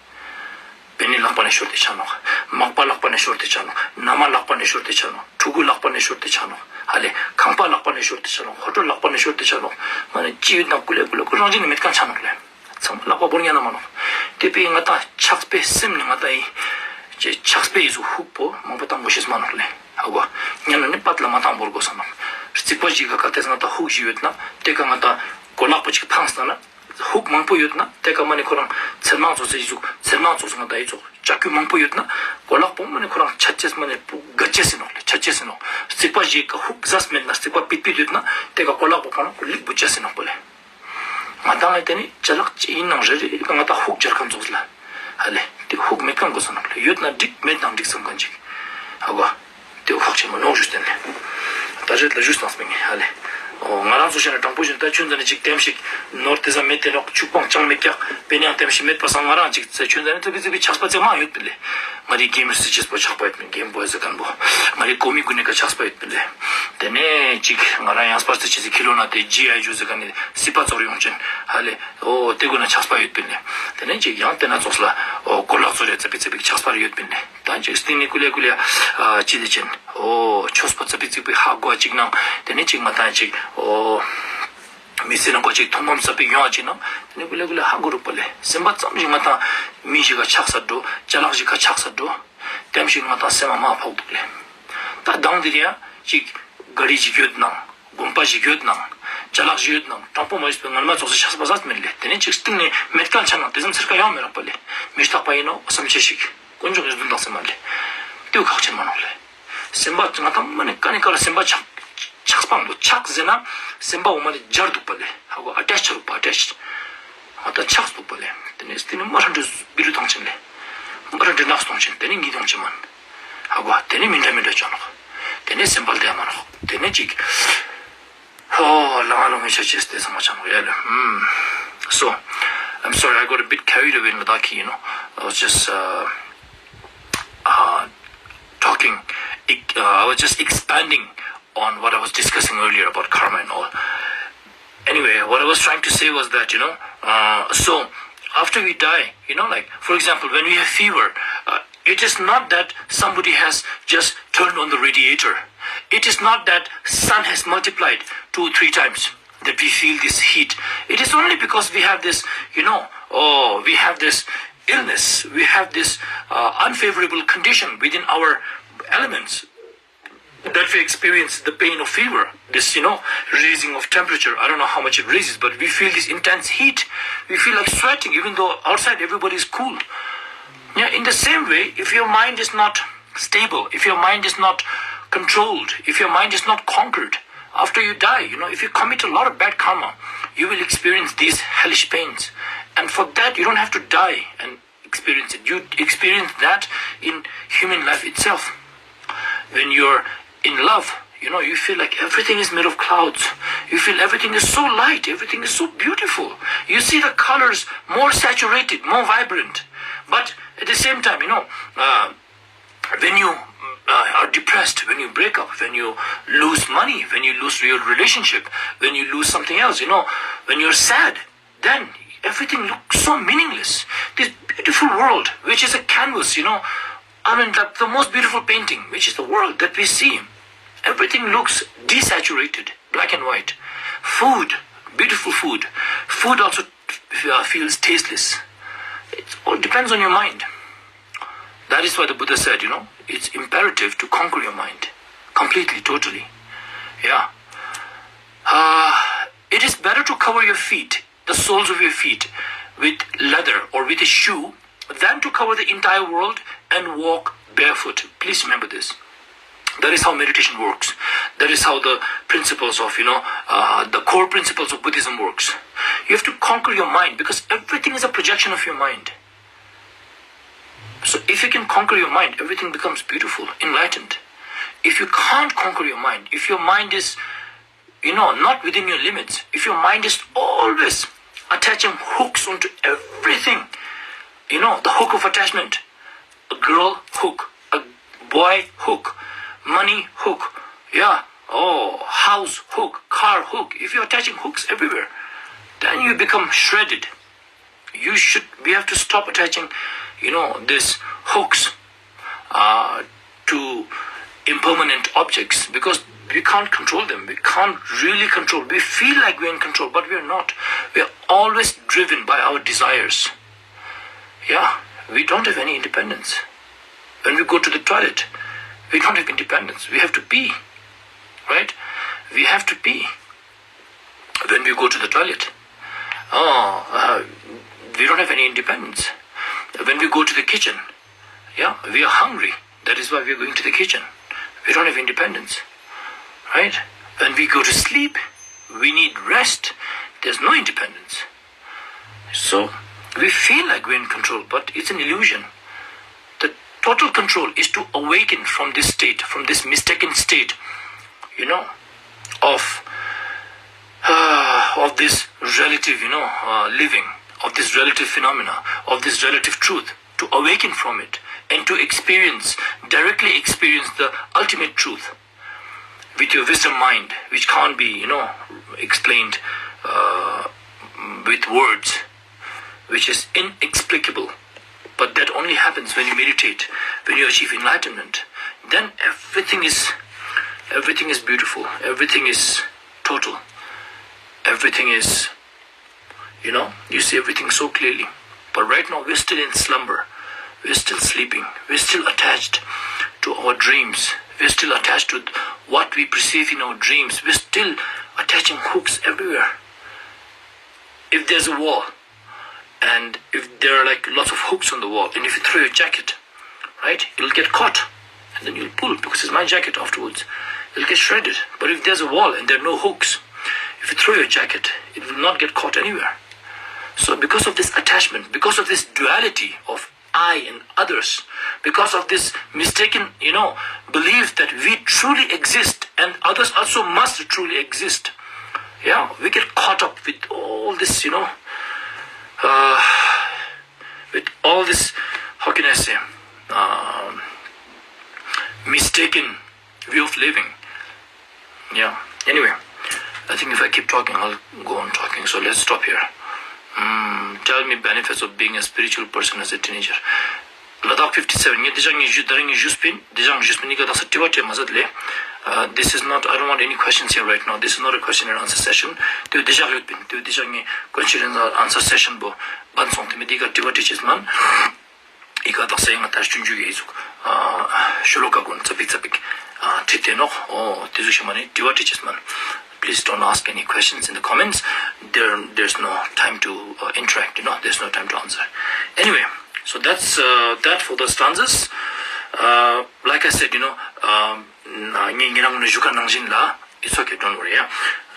པེ་ནེ་ལག་པ་ནེ་ཤོར་ཏེ་ཆ་ནོག། མག་པ་ལག་པ་ནེ་ཤོར་ཏེ་ཆ་ནོག། ན་མ་ལག་པ་ནེ་ཤོར་ཏེ་ཆ་ནོག། ཕྲུ་གུ་ལག་པ་ནེ་ཤོར་ཏེ་ཆ་ནོག། ཧ་ལེ། ཁང་པ་ལག་པ་ནེ་ཤོར་ཏེ་ཆ་ནོག། ཧོ་ཊེལ་ལག་པ་ནེ་ཤོར་ཏེ་ཆ་ནོག། མ་ནེ་ཅི་ཡོད་ན་ཀུ་ལེ་ཀུ་ལེ་ཀུ་རང་བཞིན་ནི་མེད་ཁན་ཆ་ནོག་ལེ། ཚང་མ་ལག་པ་བོར་ཉན་ན་མ་ནོག། ཏེ་པེ་ང་དང་ཆགས་པའི་སེམས་ནི་ང་དང་ཨི་ཆགས་པའི་ཨི་ཟུག་ཧུག་པོ་མང་པོ་བཏང་དགོས་ཤེས་མ་ནོག་ལེ། ཧ་གོ། ཉན་ན་ནི་པད་ལ་མ་བཏང་བོར་དགོས་ས་ནོག། རྩིག་པ་ཞིག་ག་གལ་ཏེ་ང་དང་ཧུག་ཞིག་ཡོད་ན་ཏེ་ཀ་ང་དང་གོ་ལག་པོ་ཅིག་འཕངས་ན་ན། ཧུག་མང་པོ་ཡོད་ན་ཏེ་ཀ་མ་ནེ་ཁོ་རང་ཚེར་མང་ཙོགས་སེ་ཨི་ཟུག་ཚེར་མང་ཙོགས་སེ་ང་དང་ཨི་ཙོགས་ལྕགས་ཀྱུ་མང་པོ་ཡོད་ན་གོ་ལག་པོ་མ་ནེ་ཁོ་རང་ཆད་ཅེས་མ་ནེ་བུ་ག་ཅེས་ཨིན་ནོག་ལེ། ཆད་ཅེས་ཨིན་ནོག། རྩིག་པ་ཞིག་ག་ཧུག་ཟས་མེད་ན་རྩིག་པ་པིད་པིད་ཡོད་ན་ཏེ་ཀ་གོ་ལག་པོ་ཁོ་རང་ལིག་བུད་ཅེས་ཨིན་ནོག་པ་ལེ། ང་དང་ཨེ་ཏེ་ནི་ཅ་ལག་ཅི་ཨིན་ནང་རེ་རེ་ང་དང་ཧུག་སྦྱར་ཁན་ཙོགས་ལ། ཧ་ལེ། ཏེ་ཧུག་མེད་ཁན་དགོས་ས་ནོག་ལེ། ཡོད་ན་འགྲིག་མེད་ནང་འགྲིག་སམ་ཁན་ཅིག། ཧ་གོ། ཏེ་ཧུག་ཆེན་མོ་ནོག་ཞུས་ཏེ་ལེ། ད་རེད་ལ་ཞུས་ཏང་སྤེ་ངེ་ཧ་ལེ། ཨོ་ང་རང་ཚོ་ཤེས་ན་དྲང་པོ་ཞུ་ན་ད་ཆུན་ཙ་ནེ་ཅིག་ལྟེམ་ཞིག་ནོར་ཏེ་ཟ་མེད་ཏེ་ནོག། ཆུ་སྤང་ཅང་མེད་ཀྱག། པེ་ནེ་ཡང་ལྟེམ་ཞིག་མེད་པ་སང་ང་རང་ཅིག་ཚེ་ཆུན་ཙ་ནེ་ཙ་པིག་ཙ་པིག་ཆགས་པ་ཙེ་མ་ཡོད་པིན་ལེ། ང་རི་གེམ་རྩེ་ཅེས་པོ་ཆགས་པ་ཡོད་པིན། གེམ་བོའི་ཟེར་ཁན་བོ། ང་རི་གོ་མི་གུན་ནི་ཀ་ཆགས་པ་ཡོད་པིན་ལེ། ཏེ་ནེ་ཅིག་ང་རང་ཡང་སྤར་རྩེ་ཅེས་སི་ཁྱི་ལོ་ན་ཏེ་ཇི་ཨའི་ཇོ་ཟེར་ཁན་ནི་སི་པ་ཙོགས་ཡོང་ཅན་ཧ་ལེ། ཨོ་ཏེ་གུན་ན་ཆགས་པ་ཡོད་པིན་ལེ། ཏེ་ནེ་ཅིག་ཡང་ཏེ་ན་ཙོགས་ལ་ཨོ་གོ་ལག་ཙོགས་རེ་ཙ་པིག་ཙ་པིག་ཆགས་པ་ཡོད་པིན་ལེ། ད་ཅིག་སྟིང་ནེ་ཀུ་ལེ་ཀུ་ལེ་ཨ་ཅི་ལེ་ཅན་ཨོ་ཆོས་པོ་ཙ་པིག་ཙ་པིག་ཧ་གོ་ཅིག་ནང་ཏེ་ནེ་ཅིག་ང་དང་ཅིག་ཨོ་མི་ཚེ་ནང་གོ་ཅིག་ཐོང་མམ་ཙ་པིག་ཡོང་ཅིག་ནང་ཏེ་ནེ་ཀུ་ལེ་ཀུ་ལེ་ཧ་གོ་རུག་པ་ལེ། སེམས་པ་ཙམ་ཞིག་ང་དང་མི་ཞིག་ག་ཆགས་ས་འགྲོ། ཅ་ལག་ཞིག་ག་ཆགས་ས་འགྲོ། ལྟེམ་ཞིག་ང་དང་སེམས་མ་མ་ཕོག་འདུག་ལེ། ད་དང་དེ་རིང་ཡང་ཅིག་ག་རི་ཞིག་ཡོད་ནང་དགོན་པ་ཞིག་ཡོད་ནང་ཅ་ལག་ཞིག་ཡོད་ནང་དྲང་པོ་མ་ཡོད་པའི་ངར་མ་ཙོགས་སེ་ཆགས་པ་ཟ་མེད་ལེ། ཏེ་ནེ་ཅིག་སྟིང་ནེ་མེད་ཁན་ཆ་ནང་ཏེ་ཙམ་ཚེར་ཁ་ཡང་མི་རག་པ་ལེ། མི་རྟག་པ་ཨིན་ནོག་སམ་ཅེས་ཤིག་དཀོན་མཆོག་གི་དུན་དང་སེམས་མ་ལེ། ཏེ་བོ་ཁག་ཆེན་མ་ནོག་ལེ། སེམས་པ་ང་དང་མ་ནེ་ཀ་ནེ་ཀ་ལ་སེམས་པ་ཆགས་ཆགས་པ་འདུག། ཆགས་ཟེར་ན་སེམས་པ་འོ་མ་ནེ་སྦྱར་འདུག་པ་ལེ། ཧ་གོ། ཨ་ཊེཆ་ཆ་འདུག་པ། ཨ་ཊེཆ། ང་དང་ཆགས་འདུག་པ་ལེ། ཏེ་ནེ་སྟིང་ནེ་མ་རང་འདྲེ་བི་རུ་ཐང་ཆེན་ལེ། མ་རང་འདྲེ་ནགས་ཐང་ཆེན། ཏེ་ནེ་ངི་ཐང་ཆེན་མན། ཧ་གོ། ཏེ་ནེ་མི་འདྲ་མི་འདྲ་ཆ་ནོག། ཏེ་ནེ་སེམས་པ་ལྡེ་མ་ནོག། ཏེ་ནེ་ཅིག་ཧོ་ལང་ལོང་ངི་ཆ་ཅེས་ཏེ་ཚང་མ་ཆ་ནོག་ཡ་ལེ། ཧུམ། So, I'm sorry, I got a bit carried away in the dark, you know. I was just, uh, uh, talking, uh, I was just expanding on what I was discussing earlier about karma and all. Anyway, what I was trying to say was that, you know, uh, so after we die, you know, like, for example, when we have fever, uh, it is not that somebody has just turned on the radiator. It is not that sun has multiplied two or three times that we feel this heat. It is only because we have this, you know, oh, we have this illness, we have this uh, unfavorable condition within our elements that we experience the pain of fever, this, you know, raising of temperature. I don't know how much it raises, but we feel this intense heat. We feel like sweating, even though outside everybody is cool. Yeah, in the same way, if your mind is not stable, if your mind is not controlled, if your mind is not conquered, after you die, you know, if you commit a lot of bad karma, you will experience these hellish pains. And for that, you don't have to die and experience it. You experience that in human life itself. When you're in love, you know, you feel like everything is made of clouds. You feel everything is so light, everything is so beautiful. You see the colors more saturated, more vibrant. But at the same time, you know, uh, when you uh, are depressed, when you break up, when you lose money, when you lose your relationship, when you lose something else, you know, when you're sad, then everything looks so meaningless. This beautiful world, which is a canvas, you know, I mean, the, the most beautiful painting, which is the world that we see, everything looks desaturated, black and white. Food, beautiful food. Food also uh, feels tasteless. It all depends on your mind. That is why the Buddha said, you know, it's imperative to conquer your mind completely, totally. Yeah. Uh, it is better to cover your feet, the soles of your feet, with leather or with a shoe than to cover the entire world and walk barefoot. Please remember this. That is how meditation works. That is how the principles of, you know, uh, the core principles of Buddhism works. You have to conquer your mind because everything is a projection of your mind. So if you can conquer your mind, everything becomes beautiful, enlightened. If you can't conquer your mind, if your mind is, you know, not within your limits, if your mind is always attaching hooks onto everything, you know, the hook of attachment, a girl hook, a boy hook, money hook, yeah, oh, house hook, car hook. If you're attaching hooks everywhere, then you become shredded. You should, we have to stop attaching, you know, these hooks uh, to impermanent objects because we can't control them. We can't really control. We feel like we're in control, but we're not. We're always driven by our desires. Yeah, we don't have any independence. When we go to the toilet, we don't have independence. We have to pee, right? We have to pee when we go to the toilet. Oh, uh, we don't have any independence. When we go to the kitchen, yeah, we are hungry. That is why we are going to the kitchen. We don't have independence, right? When we go to sleep, we need rest. There's no independence. So we feel like we're in control, but it's an illusion. The total control is to awaken from this state, from this mistaken state, you know, of uh, of this relative, you know, uh, living, of this relative phenomena, of this relative truth, to awaken from it and to experience, directly experience the ultimate truth with your wisdom mind, which can't be, you know, explained uh, with words, which is inexplicable. But that only happens when you meditate, when you achieve enlightenment. Then everything is, everything is beautiful. Everything is total. Everything is, you know, you see everything so clearly. But right now we're still in slumber. We're still sleeping. We're still attached to our dreams. We're still attached to what we perceive in our dreams. We're still attaching hooks everywhere. If there's a wall, and if there are like lots of hooks on the wall, and if you throw your jacket, right, it'll get caught, and then you'll pull because it's my jacket afterwards. It'll get shredded. But if there's a wall and there are no hooks, if you throw your jacket, it will not get caught anywhere. So because of this attachment, because of this duality of I and others, because of this mistaken, you know, belief that we truly exist and others also must truly exist, yeah, we get caught up with all this, you know, uh, with all this, how can I say, um, mistaken view of living. Yeah. Anyway, I think if I keep talking, I'll go on talking. So let's stop here. Mm, tell me benefits of being a spiritual person as a teenager. ལ་དྭགས་ཕིབ་ཊི་སེ་བེན། ངས་དེ་ཞག་ངས་ཞུས། ད་རིང་ངས་ཞུས་པིན། དེ་ཞག་ཞུས་པིན། ཨི་ཀ་དག་ས་དྲི་བ་དྲིས་མ་ཟད་ལེ། Uh, this is not, I don't want any questions here right now. This is not a question and answer session. དེ་དེ་ཞག་ཡོད་པིན། དེ་དེ་ཞག་ངས་question and answer session པོ་བན་སོང་སྟེ་མི་དེ་ཀ་དྲི་བ་དྲི་ཅེས་མན། ཨི་ཀ་དག་ས་ཡང་ང་ད་ཆུང་ཆུང་གི་ཨི་ཟུག་ཤོ་ལོ་ཀ་གུན་ཙ་པིག་ཙ་པིག་ཨ་དྲི་དེ་ནོག། འོ་དེ་ཟུག་ཤིག་མ་ནི་དྲི་བ་དྲི་ཅེས་མན། Please don't ask any questions in the comments. There, there's no time to uh, interact, you know, there's no time to answer. Anyway, so that's uh, that for the stanzas. Uh, like I said, you know, um, ངས་ཉེ་རང་ངོ་ནས་ཞུ་ཁན་ནང་བཞིན་ལ། It's okay, don't worry, yeah.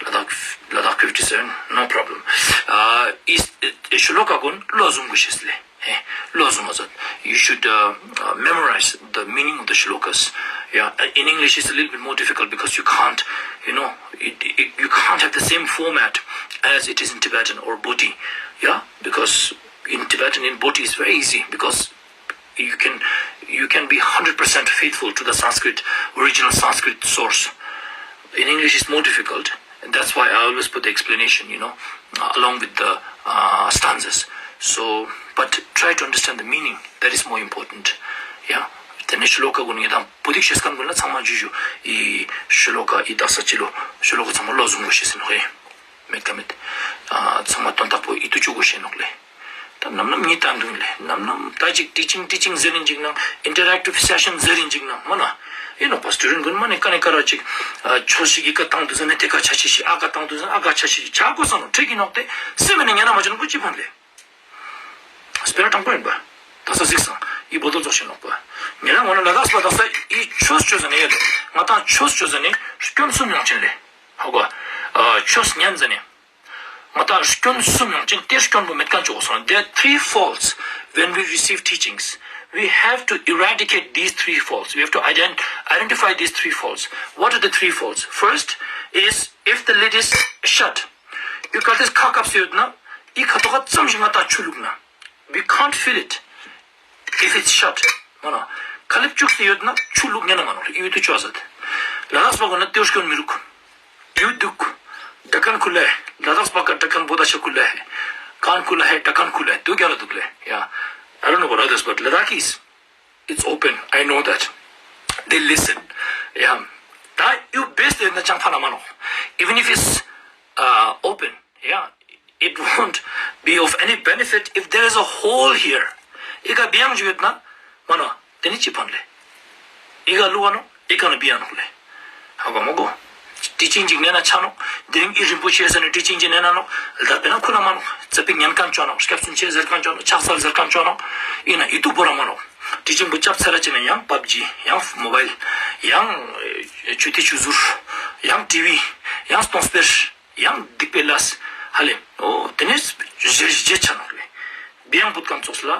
ལ་དྭགས་ལ་དྭགས་ཕིབ་ཊི་སེ་བེན། No problem. Uh, is, ཤོ་ལོ་ཀ་གུན་བློ་བཟུང་དགོས་ཤེས་ལེ། བློ་བཟུང་མ་ཟད། You should uh, uh, memorize the meaning of the shlokas. Yeah, uh, in English it's a little bit more difficult because you can't, you know, it, it, you can't have the same format as it is in Tibetan or Bodhi. Yeah, because in Tibetan, in Bodhi, it's very easy because you can, you can be hundred percent faithful to the Sanskrit, original Sanskrit source. In English, it's more difficult. And that's why I always put the explanation, you know, uh, along with the uh, stanzas. So, but try to understand the meaning. That is more important. Yeah. ཏེ་ནེ་ཤོ་ལོ་ཀ་གུན་ནི་དང་བོད་ཡིག་ཤེས་ཁན་གུན་ལ་ཚང་མ་ཇུ་ཇུ་ཨི་ཤོ་ལོ་ཀ་ཨི་དག་ས་ཅི་ལོ་ཤོ་ལོ་ཀ་ཚང་མ་ལོ་ཟུང་གོ་ཤེས་ཨིན་ནོག་ཧེ། མེད་ཀ་མེད། ཨ་ཚང་མ་དོན་དག་པོ་ཨི་ཏུ་ཅུག་གོ་ཤེས་ནོག་ལེ། ད་ནམ་ནམ་ངའི་ཏང་དུན་ལེ། ནམ་ནམ་ད་ཅིག་ཊི་ཅིང་ཊི་ཅིང་ཟེར་རིན་ཅིག་ནང་ཨིན་ཊར་ཨེག་ཊིབ་སེ་ཤན་ཟེར་རིན་ཅིག་ནང་མ་ན། ཨིན་ནོག་པ་སི་ཊུ་ཌེན་ཊ་གུན་མ་ནེ་ཀ་ནེ་ཀ་ར་ཅིག་ཨ་ཆོས་ཤིག་གི་ཀ་ཏང་དུ་ཟ་ནེ་ཏེ་ཀ་ཆ་ཆི་ཤིག་ཨ་ཀ་ཏང་དུ་ཟ་ཨ་ཀ་ཆ་ཆི་ཤིག་ཆ་གོས་ས་ནོག་ཁྲིག་གི་ནོག་ཏེ་སེམས་ནེ་ཉན་ན་མ་ཆ་ན་གོ་ཅི་ཕན་ལེ། སྤེ་ར་དྲང་པོ་ཨིན་པ། ད་ས་གཟིགས་སང་ཨི་བོ་དོ་ཙོགས་ཤིག་ནོག་པ། ཉེ་རང་ངོ་ན་ལ་དྭགས་པ་ད་ས་ཨི་ཆོས་ཆོས་ཟ་ནེ་ཡོད་ལེ། ང་ཏང་ཆོས་ཆོས་ཟ་ནེ་སྐྱོན་གསུམ་ཡོང་ཅེན་ལེ། ཧ་གོ། ཨ་ཆོས་ཉན་ཟ་ནེ། ང་ཏང་སྐྱོན་གསུམ་ཡོང་ཅེན་ཏེ་སྐྱོན་པོ་མེད་ཁན་ཅོ་གོས་སོང་། There are three faults when we receive teachings. We have to eradicate these three faults. We have to ident- identify these three faults. What are the three faults? First is if the lid is shut. ཨི་གལ་ཏེ་ཁ་ཀབ་སྟེ་ཡོད་ན་ཨི་ཁ་ཐོག་ག་ཙམ་ཞིག་ང་ཏང་ཆུ་བླུགས་ན། We can't fill it. If it's shut, མ་ན། ཁ་ལེབ་ཅུག་སྟེ་ཡོད་ན་ཆུ་བླུགས་ཉན་ན་མ་ནོག་ལེ། ཨི་ཡོད་དུ་ཅོ་ཟད། ལ་དྭགས་པ་གུན་ན་ཏེ་བོ་སྐྱོན་མི་རུག་ཡོད་དུག་ཌ་ཀན་ཁུ་ལ་ཧེ། ལ་དྭགས་པ་ཀ་ཌ་ཀན་བོད་ད་ཆ་ཁུ་ལ་ཧེ། ཀན་ཁུ་ལ་ཧེ། ཌ་ཀན་ཁུ་ལ་ཧེ། དུ་གྱ་ར་དུག་ལེ། Yeah. I don't know about others, but Ladakis, it's open. I know that. They listen. Yeah. ད་ཨི་བོ་བེས་ཏེ་ཡོད་ན་ཅང་ཕན་ན་མ་ནོག Even if it's uh, open. Yeah, it won't be of any benefit if there is a hole here. ཨི་ཀ་བི་ཡང་ཞུ་ཡོད་ན་མ་ན་ཏེ་ནི་ཅི་ཕན་ལེ། ཨི་ཀ་ལུ་བ་ནོག་ཨི་ཀ་ནི་བི་ཡང་ནོག་ལེ། ཧ་གོ་མ་གོ། ཊི་ཅིང་ཅིག་ནེ་ན་ཆ་ནོག་དེ་རིང་ཨི་རིན་པོ་ཆེ་ཟེར་ནེ་ཊི་ཅིང་ཅིག་ནེ་ན་ནོག་ད་པེ་ན་ཁུ་ན་མ་ནོག་ཙ་པིག་ཉན་ཁན་ཅོ་ནོག་སྐྱབས་སུ་མཆི་ཟེར་ཁན་ཅོ་ནོག་ཕྱག་འཚལ་ཟེར་ཁན་ཅོ་ནོག་ཨིན་ན་ཨི་ཏུ་བོ་ར་མ་ནོག་ཊི་ཅིང་བོ་ཅབ་ཚར་ར་ཅི་ན་ཡང་པབ་ཇི་ཡང་མོ་བཱའིལ་ཡང་ཆུ་ཏི་ཆུ་ཟུར་ཡང་ཊི་ཝི་ཡང་སྟོང་སྤེར། ཡང་སྡིག་པའི་ལས་ཧ་ལེ། འོ་ཏེ་ནེ་ཞེ་ཞེ་ཆ་ནོག་ལེ། བི་ཡང་བུད་ཁན་ཙོགས་ལ་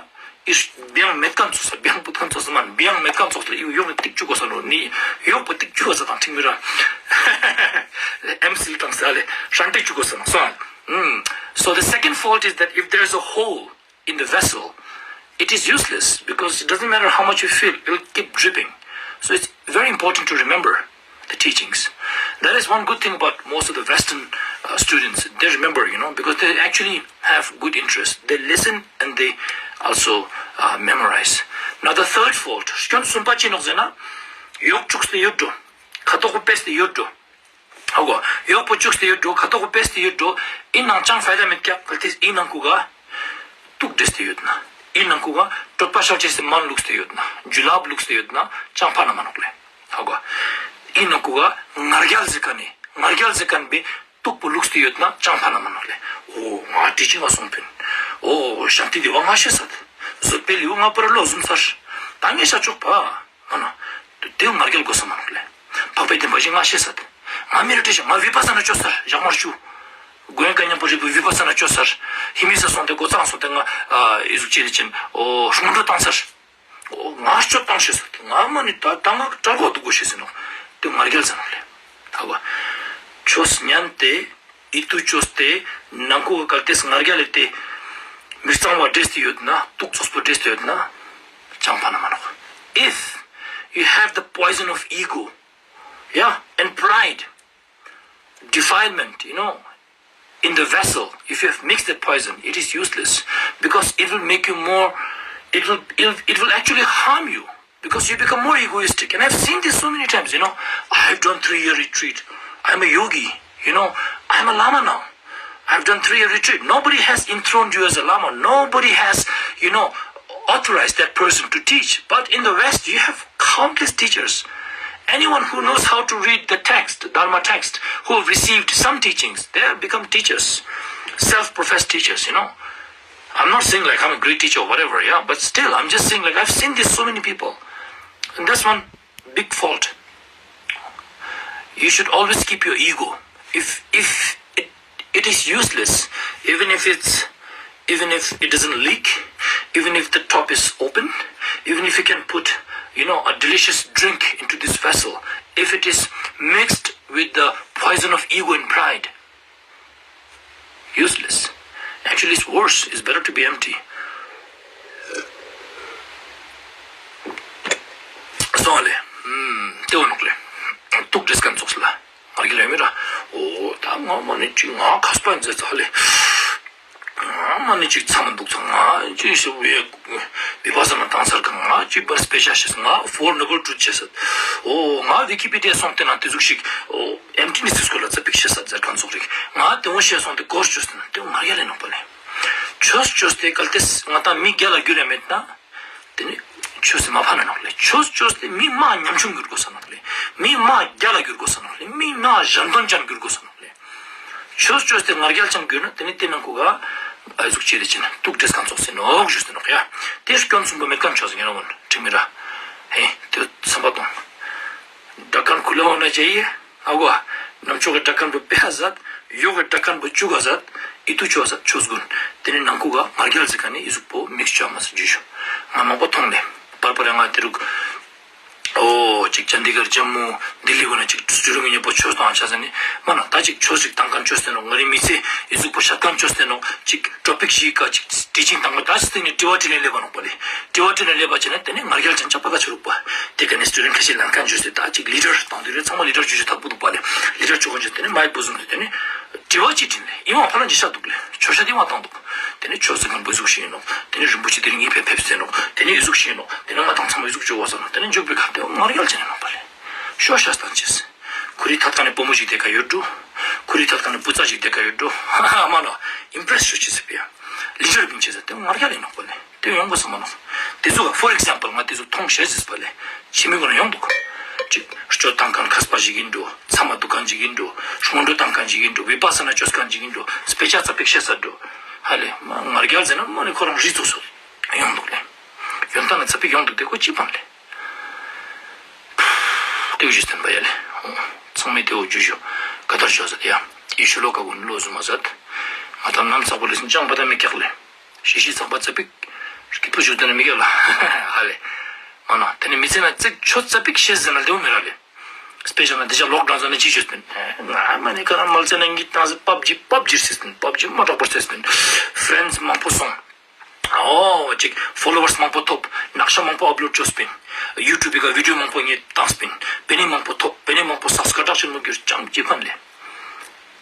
ཨི་བི་ཡང་མེད་ཁན་ཙོགས་ལ་བི་ཡང་བུད་ཁན་ཙོགས་ལ་མན་བི་ཡང་མེད་ཁན་ཙོགས་ལ་ཨི་ཡོག་ནི་ཏིག་ཅུག་གོས་ས་ནོག་ནི་ཡོག་པོ་ཏིག་ཅུག་གོས་ས་དང་ཁྲིག་མི་ར་ཨེམ་སིལ་དང་ས་ལེ་ཧྲན་ཏེ་ཅུག་གོས་ས་ནོག་སོ། So the second fault is that if there is a hole in the vessel, it is useless because it doesn't matter how much you fill, it will keep dripping. So it's very important to remember the teachings. That is one good thing about most of the Western uh, students. They remember, you know, because they actually have good interest. They listen and they also uh, memorize. Now, the third fault, སྐྱོན་གསུམ་པ་ཅི་ནོག་ཟེར་ན་ཡོག་ཅུག་སྟེ་ཡོད་འགྲོ། ཁ་ཐོག་པེས་ཏེ་ཡོད་འགྲོ། ཧ་གོ། ཡོག་པོ་ཅུག་སྟེ་ཡོད་འགྲོ། ཁ་ཐོག་པེས་ཏེ་ཡོད་འགྲོ། ཨིན་ནང་ཅང་ཕའི་ད་མེད་ཀྱག་གལ་ཏེ་ཨི་ནང་ཁུ་ག་དུག་འདྲེས་ཏེ་ཡོད་ན། ཨི་ནང་ཁུ་ག་གྲོད་པ་ཤོར་ཅེས་སི་སྨན་བླུགས་ཏེ་ཡོད་ན། ཇུ་ལབ་བླུགས་ཏེ་ཡོད་ན་ཅང་ཕན་ན་མ་ནོག་ལེ། ཧ་གོ། ཨི་ནང་ཁུ་ག་ང་རྒྱལ་ཟེར་ཁན་ནི་ང་རྒྱལ་ཟེར་ཁན་པའི་དུག་པོ་བླུགས་ཏེ་ཡོད་ན་ཅང་ཕན་ན་མ་ནོག་ལེ། འོ་ང་ཊི་ཅིང་ང་སོང་པིན། འོ་ཤཱནྟི་དེ་བ་ང་ཤེས་སད། བཟོད་པའི་ལེའུ་ང་པར་ལོ་ཟུམ་ཚར། ད་ངས་ཤ་ཆོག་པ། མ་ན། དེ་ང་རྒྱལ་གོས་ས་མ་ནོག་ལེ། འཕགས་པའི་བདེན་པ་བཞི་ང་ཤེས་སད། ང་མེ་ཌི་ཊེ་ཤན་ང་བི་པ་ས་ན་ཅོ་ཚར་ཞག་མ་ར་ཅུ། གོ་ཡན་ཀ་ཉམ་པོ་རི་བི་བི་པ་ས་ན་ཅོ་ཚར། ཧི་མི་ས་སོང་སྟེ་གོ་ཚང་སོང་སྟེ་ང་ཨ་ཨི་ཟུག་ཅི་ལེ་ཅན་འོ་སྔོན་འགྲོ་བཏང་ཚར། འོ་ང་སྤྱོད་བཏང་ཤེས་སད། ང་མ་ནི་ད་ད་ང་དྲག་གོ་དུག་གོ་ཤེས་སི་ནོག་དེ་ང་རྒྱལ་ཟེར་ནོག་ལེ། ཧ་བ། ཆོས་ཉན་ཏེ། ཨི་ཏུ་ཅོས་ཏེ་ནང་ཁུ་ག་གལ་ཏེ་ང་རྒྱལ་ལེ་ཏེ་མི་གཙང་བ་འདྲེས་ཏེ་ཡོད་ན་དུག་ཙོགས་པོ་འདྲེས་ཏེ་ཡོད་ན་ཅང་ཕན་ན་མ་ནོག If you have the poison of ego, yeah, and pride, defilement, you know, in the vessel, if you have mixed that poison, it is useless because it will make you more, it will, it will, it will actually harm you. Because you become more egoistic. And I've seen this so many times, you know. I've done three-year retreat. I'm a yogi, you know. I'm a lama now. I've done three-year retreat. Nobody has enthroned you as a lama. Nobody has, you know, authorized that person to teach. But in the West, you have countless teachers. Anyone who knows how to read the text, Dharma text, who have received some teachings, they have become teachers, self-professed teachers, you know. I'm not saying like I'm a great teacher or whatever, yeah, but still, I'm just saying like I've seen this so many people. And that's one big fault. You should always keep your ego. If if it, it is useless, even if it's even if it doesn't leak, even if the top is open, even if you can put, you know, a delicious drink into this vessel, if it is mixed with the poison of ego and pride, useless. Actually, it's worse. It's better to be empty. ཏོ་ལེ། ཨུམ། ཏེ་བོ་ནོག་ལེ། ཐུགས་བྲེལ་ཁན་ཙོགས་ལ། ང་རྒྱལ་ཡོད་མེད་ར། འོ་ད་ང་མ་ནེ་ཅིག་ང་ཁས་པ་ཨིན་ཟེར་ཙ་ལེ། ང་མ་ནེ་ཅིག་ཚམ་མ་དུག་ཙ་ང་ཅིག་ཤི་བའི་བི་པ་ས་ན་ཏང་ཚར་ཁན། ང་ཅིག་བར་སྤེ་ཆ་ཤེས། ང་ཕོར་ནོ་བལ་ཊྲུཐ་ཤེས་སད། འོ་ང་ཝི་ཀི་པི་ཌི་ཡ་སོང་སྟེ་ན་ཏེ་ཟུག་ཤིག་འོ་ཨེམ་ཊི་ནེ་སི་སི་སྐོར་ལ་ཙ་པིག་ཤེས་སད་ཟེར་ཁན་ཙོགས་རིག། ང་ཏེ་བོ་ཤེས་སོང་སྟེ་གོར་ཅོས་ཏེ་ན་ཏེ་བོ་ང་རྒྱལ་ལ་ནོག་པ་ལེ། ཆོས་ཅོས་ཏེ་གལ་ཏེ་ང་ཏང་མི་རྒྱལ་ལ་གྱུར་ཡ་མེད་ན། ཏེ་ནེ་ཆོས་སི་མ་ཕན་ན་ནོག་ལེ། ཆོས་ཅོས་ཏེ་མི་མ་ཉམ་ཆུང་གྱུར་གོས་ས་ནོག་ལེ། མི་མ་རྒྱལ་ལ་གྱུར་གོས་ས་ནོག་ལེ། མི་མ་ཞན་དོན་ཅན་གྱུར་གོས་ས་ནོག་ལེ། ཆོས་ཅོས་ཏེ་ང་རྒྱལ་ཅན་གྱུར་ན་ཏེ་ནེ་ཏེ་ནང་ཁུ་ག་ཨ་ཟུག་ཅེ་རེ་ཅན་ཐུགས་བྲེལ་ཁན་ཙོགས་ཨིན་ནོག་ཞུས་ཏེ་ནོག་ཡ། ཏེ་སྐྱོན་གསུམ་པོ་མེད་ཁན་ཆོས་ཨིན་ནོག་འོན་ཁྲིམས་མི་ར། ཧེ་ཏེ་བསམ་པ་ཏང་། དྲག་ཁན་ཁུ་ལ་འོ་ན་ཅེ་ཡི། ཨ་གོ། ནམ་ཆོག་གི་དྲག་ཁན་བོ་པེ་ཧ་ཟད། ཡོག་གི་དྲག་ཁན་བོ་ཅུག་ག་ཟད། ཨི་ཏུ་ཆོ་ཟད་ཆོས་གུན། ཏེ་ནེ་ནང་ཁུ་ག་ང་རྒྱལ་ཟེར་ཁན་ནི་ཨི་ཟུག་པོ་མིག་ཆུ་མ་ཟད་ཇུ་ཞུ། ང་མང་པོ་ཐོང་ལེ། པར་པར་ང་ཏེ་རུག་འོ་ཅིག་ཅན་དི་གར་ཇམ་མུ་དིལ་ལི་གུན་ན་ཅིག་སུ་རུ་མི་ཉེ་པོ་ཆོས་ཏང་ཆ་ཟ་ནི་མ་ན་ད་ཅིག་ཆོས་ཅིག་ཏང་ཁན་ཆོས་ཏེ་ནོག། ང་རི་མི་ཚེ་ཨི་ཟུག་པོ་ཤད་ཁན་ཆོས་ཏེ་ནོག། ཅིག་ཊོ་པིག་ཞིག་ག་ཅིག་ཊི་ཆིང་ཏང་མ་ད་ཅིག་ཏེ་ནེ་དྲི་བ་དྲིས་ལན་ལེབ་བ་ནོག་པ་ལེ། དྲི་བ་དྲིས་ལན་ལེབ་བ་ཅེ་ན་ཏེ་ནེ་ང་རྒྱལ་ཅན་ཆ་པ་ག་ཆ་རུག་པ། ཏེ་ཀ་ནེ་སི་ཊུ་ཌེན་ཊ་ཁ་ཤས་ལན་ཁན་ཅོས་ཏེ་ད་ཅིག་ལི་ཌར་ཏང་དུས་རེ་ཚང་མ་ལི་ཌར་ཅོ་ཅོ་ཐག་པོ་དུག་པ་ལེ། ལི་ཌར་ཅོ་ཁན་ཅོས་ཏེ་ནེ་མའིཀ་བོ་ཟུམ་ཏེ་ཏེ་ནེ་དྲི་བ་ཅིག་དྲིས་ལེ། ཨི་བོ་ཕ་ལ་ཇི་ཤད་དུག་ལེ། ཆོས་ཤད་ཨི་བོ་ཏང་དུག། ཏེ་ནེ་ཆོས་ཟེར་ཁན་བོ་ཨི་ཟུག་ཤིག་ཨིན་ནོག། ཏེ་ནེ་རིན་པོ་ཆེ་དེ་རིང་ངའི་ཕིའ་ཕེབས་ཏེ་ནོག། ཏེ་ནེ་ཨི་ཟུག་ཤིག་ཨིན་ནོག། ཏེ་ནེ་ང་ཏང་ཚང་མ་ཨི་ཟུག་ཅོ་གོས་ས་ནོག། ཏེ་ནེ་ཇོག་པའི་ཁ་ཏེ་ང་རྒྱལ་ཅན་ཨིན་ནོག་པ་ལེ། ཤོ་ཤ་ཏང་ཅེས། ཁོ་རི་ཐད་ཁ་ནེ་བུ་མོ་ཞིག་ཏེ་ཀ་ཡོད་འགྲོ། ཁོ་རི་ཐད་ཁ་ནེ་བུ་ཚ་ཞིག་ཏེ་ཀ་ཡོད་འགྲོ། ཧ་ཧ་མ་ནོ། ཨིམ་པྲེས་ཤོ་ཅེས་ཟེར་པ་ཡ། ལི་ཌར་བིང་ཅེས་ཟེར་ཏེ་ང་རྒྱལ་ཨིན་ནོག་པ་ལེ། ཏེ་ཡོང་གོས་ས་མ་ནོག། ཏེ་ཟུག་ག་ཕོར་ཨིག་ཛམ་པལ་ང་ཏེ་ཟུག་ཐོང་ཤེས་ཟེར་པ་ལེ། ཕྱི་མི་གུན་ན་ཡོང་དུག། ཅིག་སྤྱོད་ཏང་ཁན་ཁས་པ་ཞིག་ཨིན་འགྲོ། ཚམ་མ་དུག་ཁན་ཞིག་ཨིན་འགྲོ། སྔོན་འགྲོ་ཏང་ཁན་ཞིག་ཨིན་འགྲོ། བི་པ་ས་ན་ཅོས་ཁན་ཞིག་ཨིན་འགྲོ། སྤེ་ཆ་ཙ་པིག་ཤེས་ས་འགྲོ། ཧ་ལེ་མ་ང་རྒྱལ་ཟེར་ན་མ་ནེ་ཁོ་རང་རི་ཙོགས་སོ་ཡོང་དུག་ལེ། ཡོན་ཏན་ན་ཙ་པིག་ཡོང་དུག་ཏེ་ཁོ་ཅི་ཕན་ལེ། ཏེ་བོ་ཞུས་ཏེ་ཨིན་པ་ཡ་ལེ། ཚང་མས་ཏེ་བོ་ཇུ་ཞུ། ག་དར་ཞོ་ཟད་ཡ། ཨི་ཤུ་ལོ་ཀ་གུན་ལོ་ཟུ་མ་ཟད། ང་ཏང་ནམ་ཚག་པོ་ལེ་སིན་ཅང་པ་ད་མི་ཀྱག་ལེ། ཤི་ཤི་ཚག་པ་ཙ་པིག་སྐྱིད་པོ་ཞུ་ཏེ་ན་མི་ཀྱག་ལ། ཧ་ལེ། མ་ན་ཏེ་ནེ་མི་ཚེ་ན་ཙིག་ཆོས་ཙ་པིག་ཤེས་ཟེར་ན་ཏེ་བོ་མི་རག་ལེ། སྤེ་ཤལ་ན་ཏེ་ཆ་ལོག་ཌའུན་ཟ་ནེ་ཅི་ཞུས་ཏེ་ཨིན། ང་མ་ནེ་ཁ་རང་མལ་ཚེ་ན་ངི་ཏང་ཟེར་པབ་ཇི་པབ་ཇི་ཟེར་ཏེ་ཨིན། པབ་ཇི་མ་དྲག་པོ་ཟེར་ཏེ་ཨིན། ཕྲེནྶ་མང་པོ་སོང་། འོ་ཅིག་ཕོ་ལོ་ཝར་མང་པོ་ཐོབ། ནག་ཤ་མང་པོ་ཨབ་ལོཌ་ཅོས་པིན། ཡུ་ཊུབ་བི་ཀ་བི་ཌིའོ་མང་པོ་ངས་ཏངས་པིན། པེ་ནེ་མང་པོ་ཐོབ། པེ་ནེ་མང་པོ་སགས། ཀ་དྲག་ཤིན་མོ་གྱུར་ཅང་ཅི་ཕན་ལེ།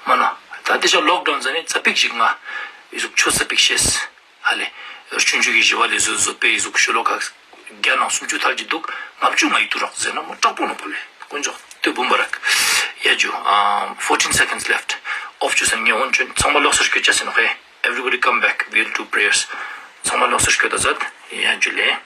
མ་ན། ད་ཏེ་ཆ་ལོག་ཌའུན་ཟ་ནེ་ཙ་པིག་ཞིག་ང་ཨི་ཟུག་ཆོས་ཙ་པིག་ཤེས། ཧ་ལེ། ཆུང་ཆུང་གི་ཞི་བ་ལེ་ཟུ་ཟོ་པེ་ཨི་ཟུག་ཤོ་ལོ་ཀ་བརྒྱ་ནང་སུམ་ཅུ་ཐལ་གྱི་དུག། ལྔ་བཅུ་ང་ཡིད་དུ་རག་ཟེར་ན་མ་དྲག་པོ་ནོག་པ་ལེ། དཀོན་མཆོག་ཏེ་བུམ་པ་རག། ཡ་ཇུ། ཨ་fourteen seconds left. ཨོཕ་ཅོས་ཟ་ནེ་ངས་འོན་ཅོན་ཚང་མ་ལོགས་སུ་སྐྱོད་ཅེས་ཨིན་ནོག་ཧེ། Everybody come back, we'll do prayers. ཚང་མ་ལོགས་སུ་སྐྱོད་ད་ཟད། ཡ་ཇུ་ལེ།